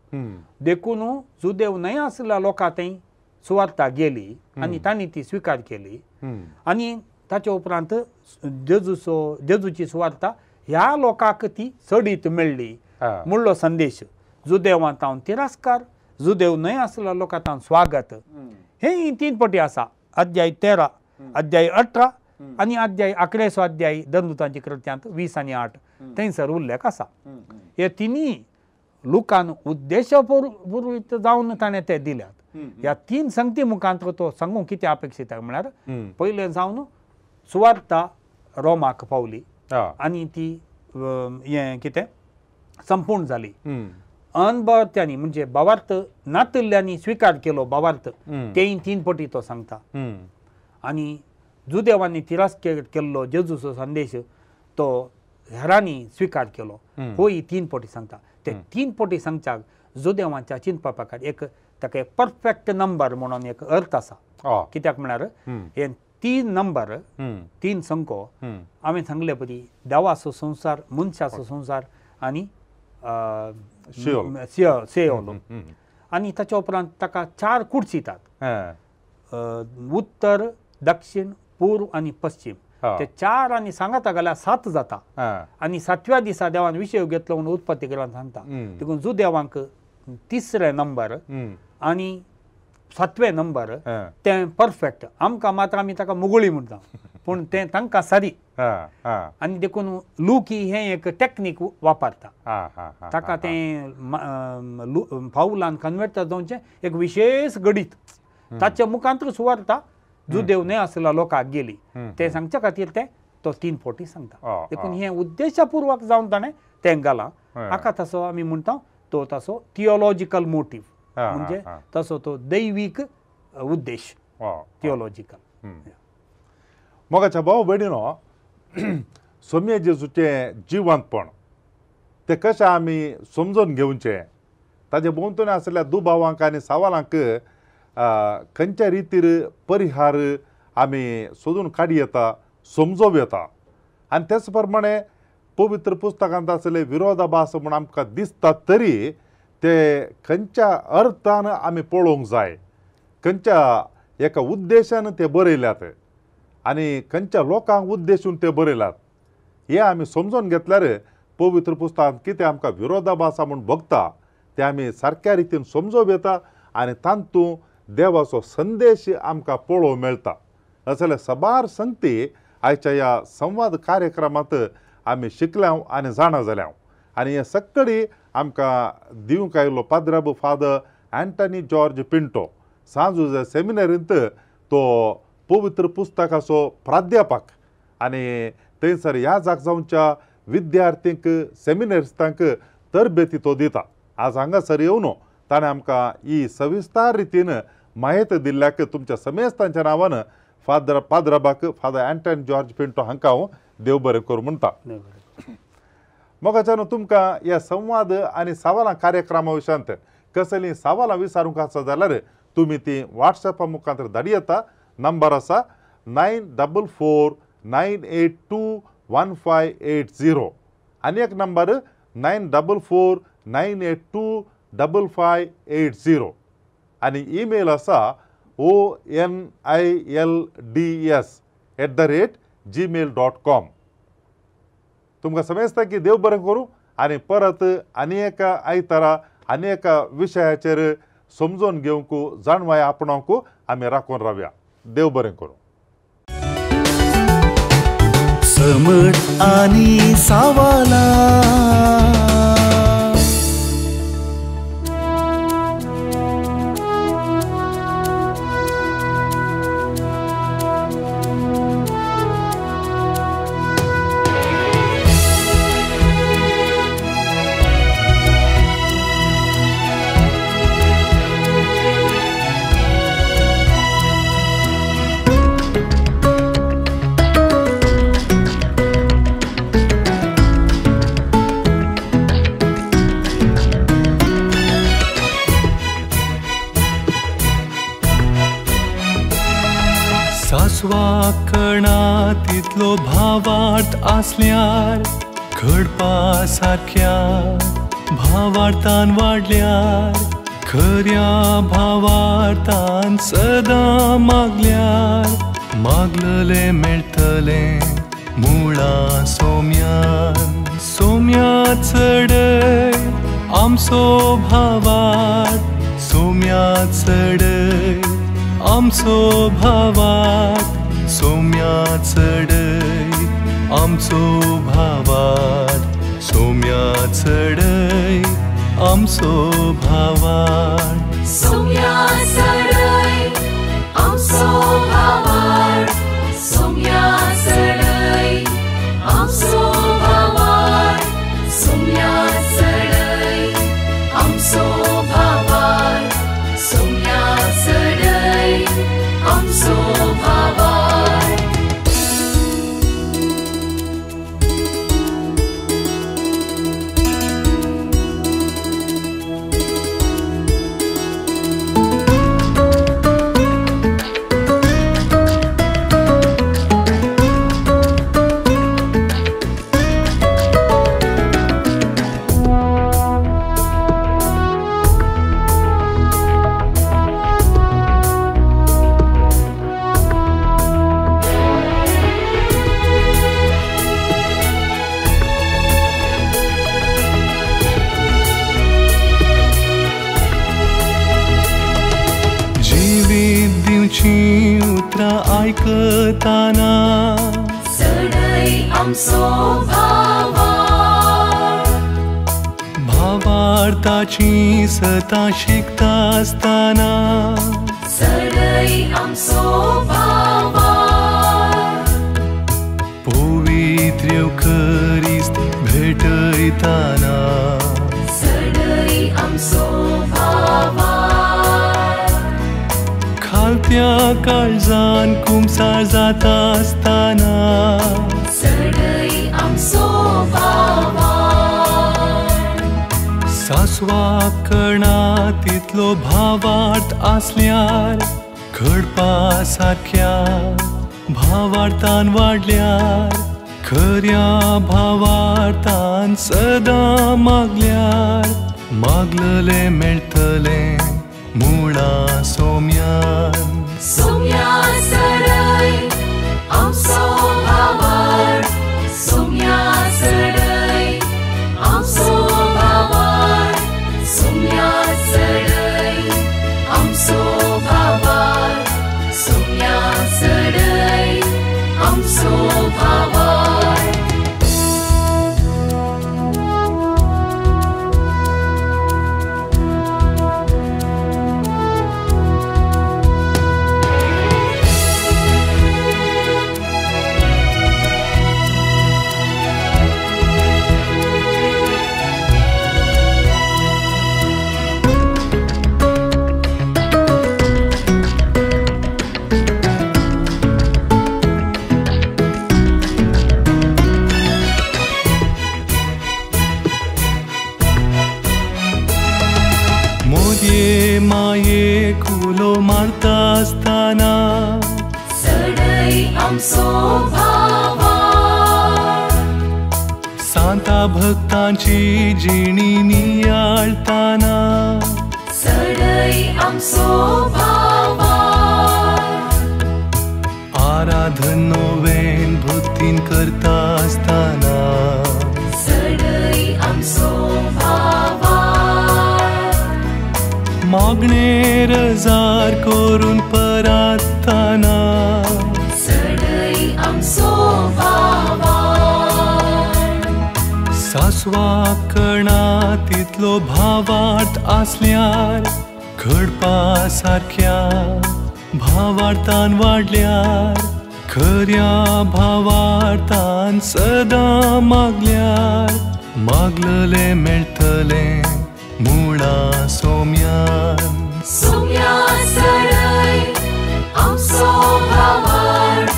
देखून जुदेव न्हय आशिल्ल्या लोकां थंय सुवार्ता गेली आनी तांणी ती स्विकार केली आनी ताच्या उपरांत जेजूची सुवार्ता ह्या लोकांक ती चडीत मेळ्ळी म्हणलो संदेश. जुदेवांत हांव तिरस्कार, जुदेव न्हय आसल्या लोकांत स्वागत हे 3 पटी आसा. अध्याय 13, अध्याय 18 आनी अध्याय 11 अध्याय धर्मदूतांच्या कृत्यांत 20 आनी 8 थंयसर उल्लेख आसा. हे तिनूय लुकान उद्देशपूर्वीत जावन ताणें ते दिल्यात. ह्या 3 संगती मुखांत तो सांगूंक कितें अपेक्षीत म्हळ्यार पयलें जावन सुवार्ता रोमाक पावली आनी ती हें कितें संपूर्ण जाली. अनभावार्थ्यांनी म्हणजे भावार्थ नातिल्ल्यांनी स्विकार केलो भावार्थ तेय 3 पटी तो सांगता. आनी जुदेवांनी तिरस्कार केल्लो जेजूचो संदेश तो हेरांनी स्विकार केलो होय 3 पटी सांगता. ते 3 पटी सांगच्याक जुदेवांच्या चिंतपा प्रकार एक ताका एक परफेक्ट नंबर म्हणून एक अर्थ आसा. कित्याक म्हळ्यार हे 3 नंबर 3 संको हांवें सांगले परी देवाचो संवसार, मनशाचो संवसार आनी सेओल. आनी ताच्या उपरांत ताका 4 कुडचितात, उत्तर, दक्षिण, पूर्व आनी पश्चिम. ते 4 आनी सांगाता घाल्यार 7 जाता. आनी 7व्या दिसा देवान विशय घेतलो म्हणून उत्पत्ती ग्रंथ सांगता. देखून जुदेवांक 3रे नंबर आनी 7वें नंबर तें परफेक्ट. आमकां मात्र आमी ताका मुगुळी म्हणटा पूण तें तांकां सारी. आनी देखून लुकी हें एक टॅक्नीक वापरता. ताका तें फावलान कन्वर्ट जावचें एक विशेश गणीत ताच्या मुखांत सुवार्ता जुदेव न्हय आसल्या लोकांक गेली तें सांगच्या खातीर तें तो 3 पटी सांगता. देखून हें उद्देशपूर्वक जावन ताणें तें घालां. हाका तसो आमी म्हणटा तो तसो थियोलॉजिकल मोटीव, म्हणजे तसो तो दैवीक उद्देश थियोलॉजिकल. मोगाच्या भाव भयणीनो, सोम्या जेजूचें जिवंतपण तें कशें आमी समजून घेवचें, ताजे भोंवतणी आशिल्ल्या दुबावांक आनी सवालांक खंयच्या रितीर परिहार आमी सोदून काडूं येता, समजोवं येता. आनी तेच प्रमाणे पवित्र पुस्तकांत आशिल्ले विरोधाभास म्हूण आमकां दिसता तरी ते खंयच्या अर्थान आमी पळोवंक जाय, खंयच्या एका उद्देशान ते बरयल्यात आनी खंयच्या लोकांक उद्देशून ते बरयल्यात हें आमी समजून घेतल्यार पवित्र पुस्तकांत कितें आमकां विरोधाभास म्हूण भोगता तें आमी सारक्या रितीन समजोवं येता आनी तातूंत देवाचो संदेश आमकां पळोवंक मेळटा. असले साबार संगती आयच्या ह्या संवाद कार्यक्रमांत आमी शिकल्या आनी जाणा जाल्या. आनी हे सगळी आमकां दिवंक आयिल्लो पाद्राब फादर एंटनी जॉर्ज पिंटो, सांजुझ सेमिनरींत तो पवित्र पुस्तकाचो प्राध्यापक आनी थंयसर ह्या जाग जावच्या विद्यार्थींक सेमिनरिस्तांक तरबेती तो दिता. आज हांगासर येवन ताणें आमकां ही सविस्तार रितीन म्हायती दिल्ल्याक तुमच्या समेस्तांच्या नांवान फादर पाद्राबाक फादर एंटनी जॉर्ज पिंटो हांकां हांव देव बरें करूं म्हणटा. मोगाच्यान तुमकां ह्या संवाद आनी सवालां कार्यक्रमा विशयांत कसलीं सवालां विचारूंक आसा जाल्यार तुमी ती वॉट्सॅपा मुखार धाडी येता. नंबर आसा 944 982 1580 आनी एक नंबर 944 982 5580 आनी ईमेल आसा onilds@gmail.com. तुमकां समजता की देव बरें करूं आनी परत आनी एका आयतारा आनी एका विशयाचेर समजून घेवंक जाणवाय आपणावंक आमी राखून रावया. देव बरें करूं. समट आनी सावाला. सासवाकणा तितलो भावार्थ आसल्यार घडपा सारक्या भावार्थान वाडल्यार खऱ्या भावार्थान सदां मागल्यार मागललें मेळटलें मुळां सोम्यान सोम्या चडय आमचो भावार्थ सोम्या चडय आमचो भावार्थ, सोम्या चडय आमचो भावार्थ, सोम्या चडय आमचो भावार्थ, सोम्या चडय आमचो भावार्थ, सोम्या चडय आमचो भावार्थ, सोम्या चडय आमचो भावार्थ, सोम्या चडय आमचो भावार्थ. उतरां आयकताना चडय आमचो भावार्थ, भावार्थाची सतां शिकता आसतना चडय आमचो भावार्थ, पवित्र येवखरिस्त भेटयताना चडय आमचो भावार्थ, खालत्या काळजान कुमसार जाता आसतना चडय आमचो भावार्थ, सासवा कणा तितलो भावार्थ आसल्यार घडपा सारक्या भावार्थान वाडल्यार खऱ्या भावार्थान सदां मागल्यार मागललें मेळटलें मुळा सोम्यान. सोम्या चडय आमचो भावार्थ, सोम्या चडय आमचो भावार्थ, सोम्या चडय आमचो भावार्थ, सोम्या चडय आमचो भावार्थ. माये कुलो मारता आसतना चडय आमचो भावार्थ, सांता भक्तांची जिणी नियाळताना चडय आमचो भावार्थ, आराधन नोवेन भक्तीन करता आसतना चडय आमचो भावार्थ, मागणे रजार करून परातना चडय आमचो भावार्थ, सासवा कणा तितलो भावार्थ आसल्यार घडपा सारक्या भावार्थान वाडल्यार खऱ्या भावार्थान सदां मागल्यार मागललें मेळटलें मुळा सोम्यान. सोम्या चडय आमचो भावार्थ,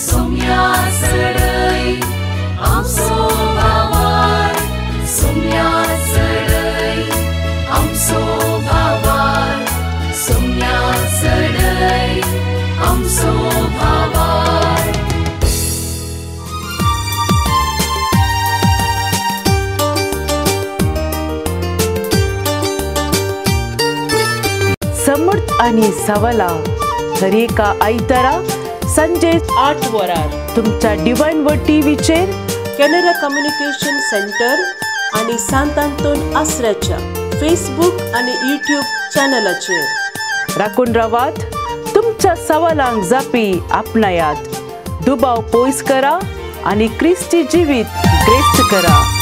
सोम्या चडय आमचो भावार्थ, सोम्या चडय आमचो भावार्थ, सोम्या चडय आमचो भावार्थ. समर्थ आणि सवला दरेका आयतारा संजे 8 वरार तुमच्या डिवाइन वर्ड टीव्हीचेर कॅनरा कम्युनिकेशन सेंटर आणि सांत आंतोन आसऱ्याच्या. फेसबूक आनी यूट्यूब चॅनलाचेर. राखून रावात, तुमच्या सवालांक जापी आपणायात, दुबाव पयस करा आनी क्रिस्ती जिवीत ग्रेस्त करा.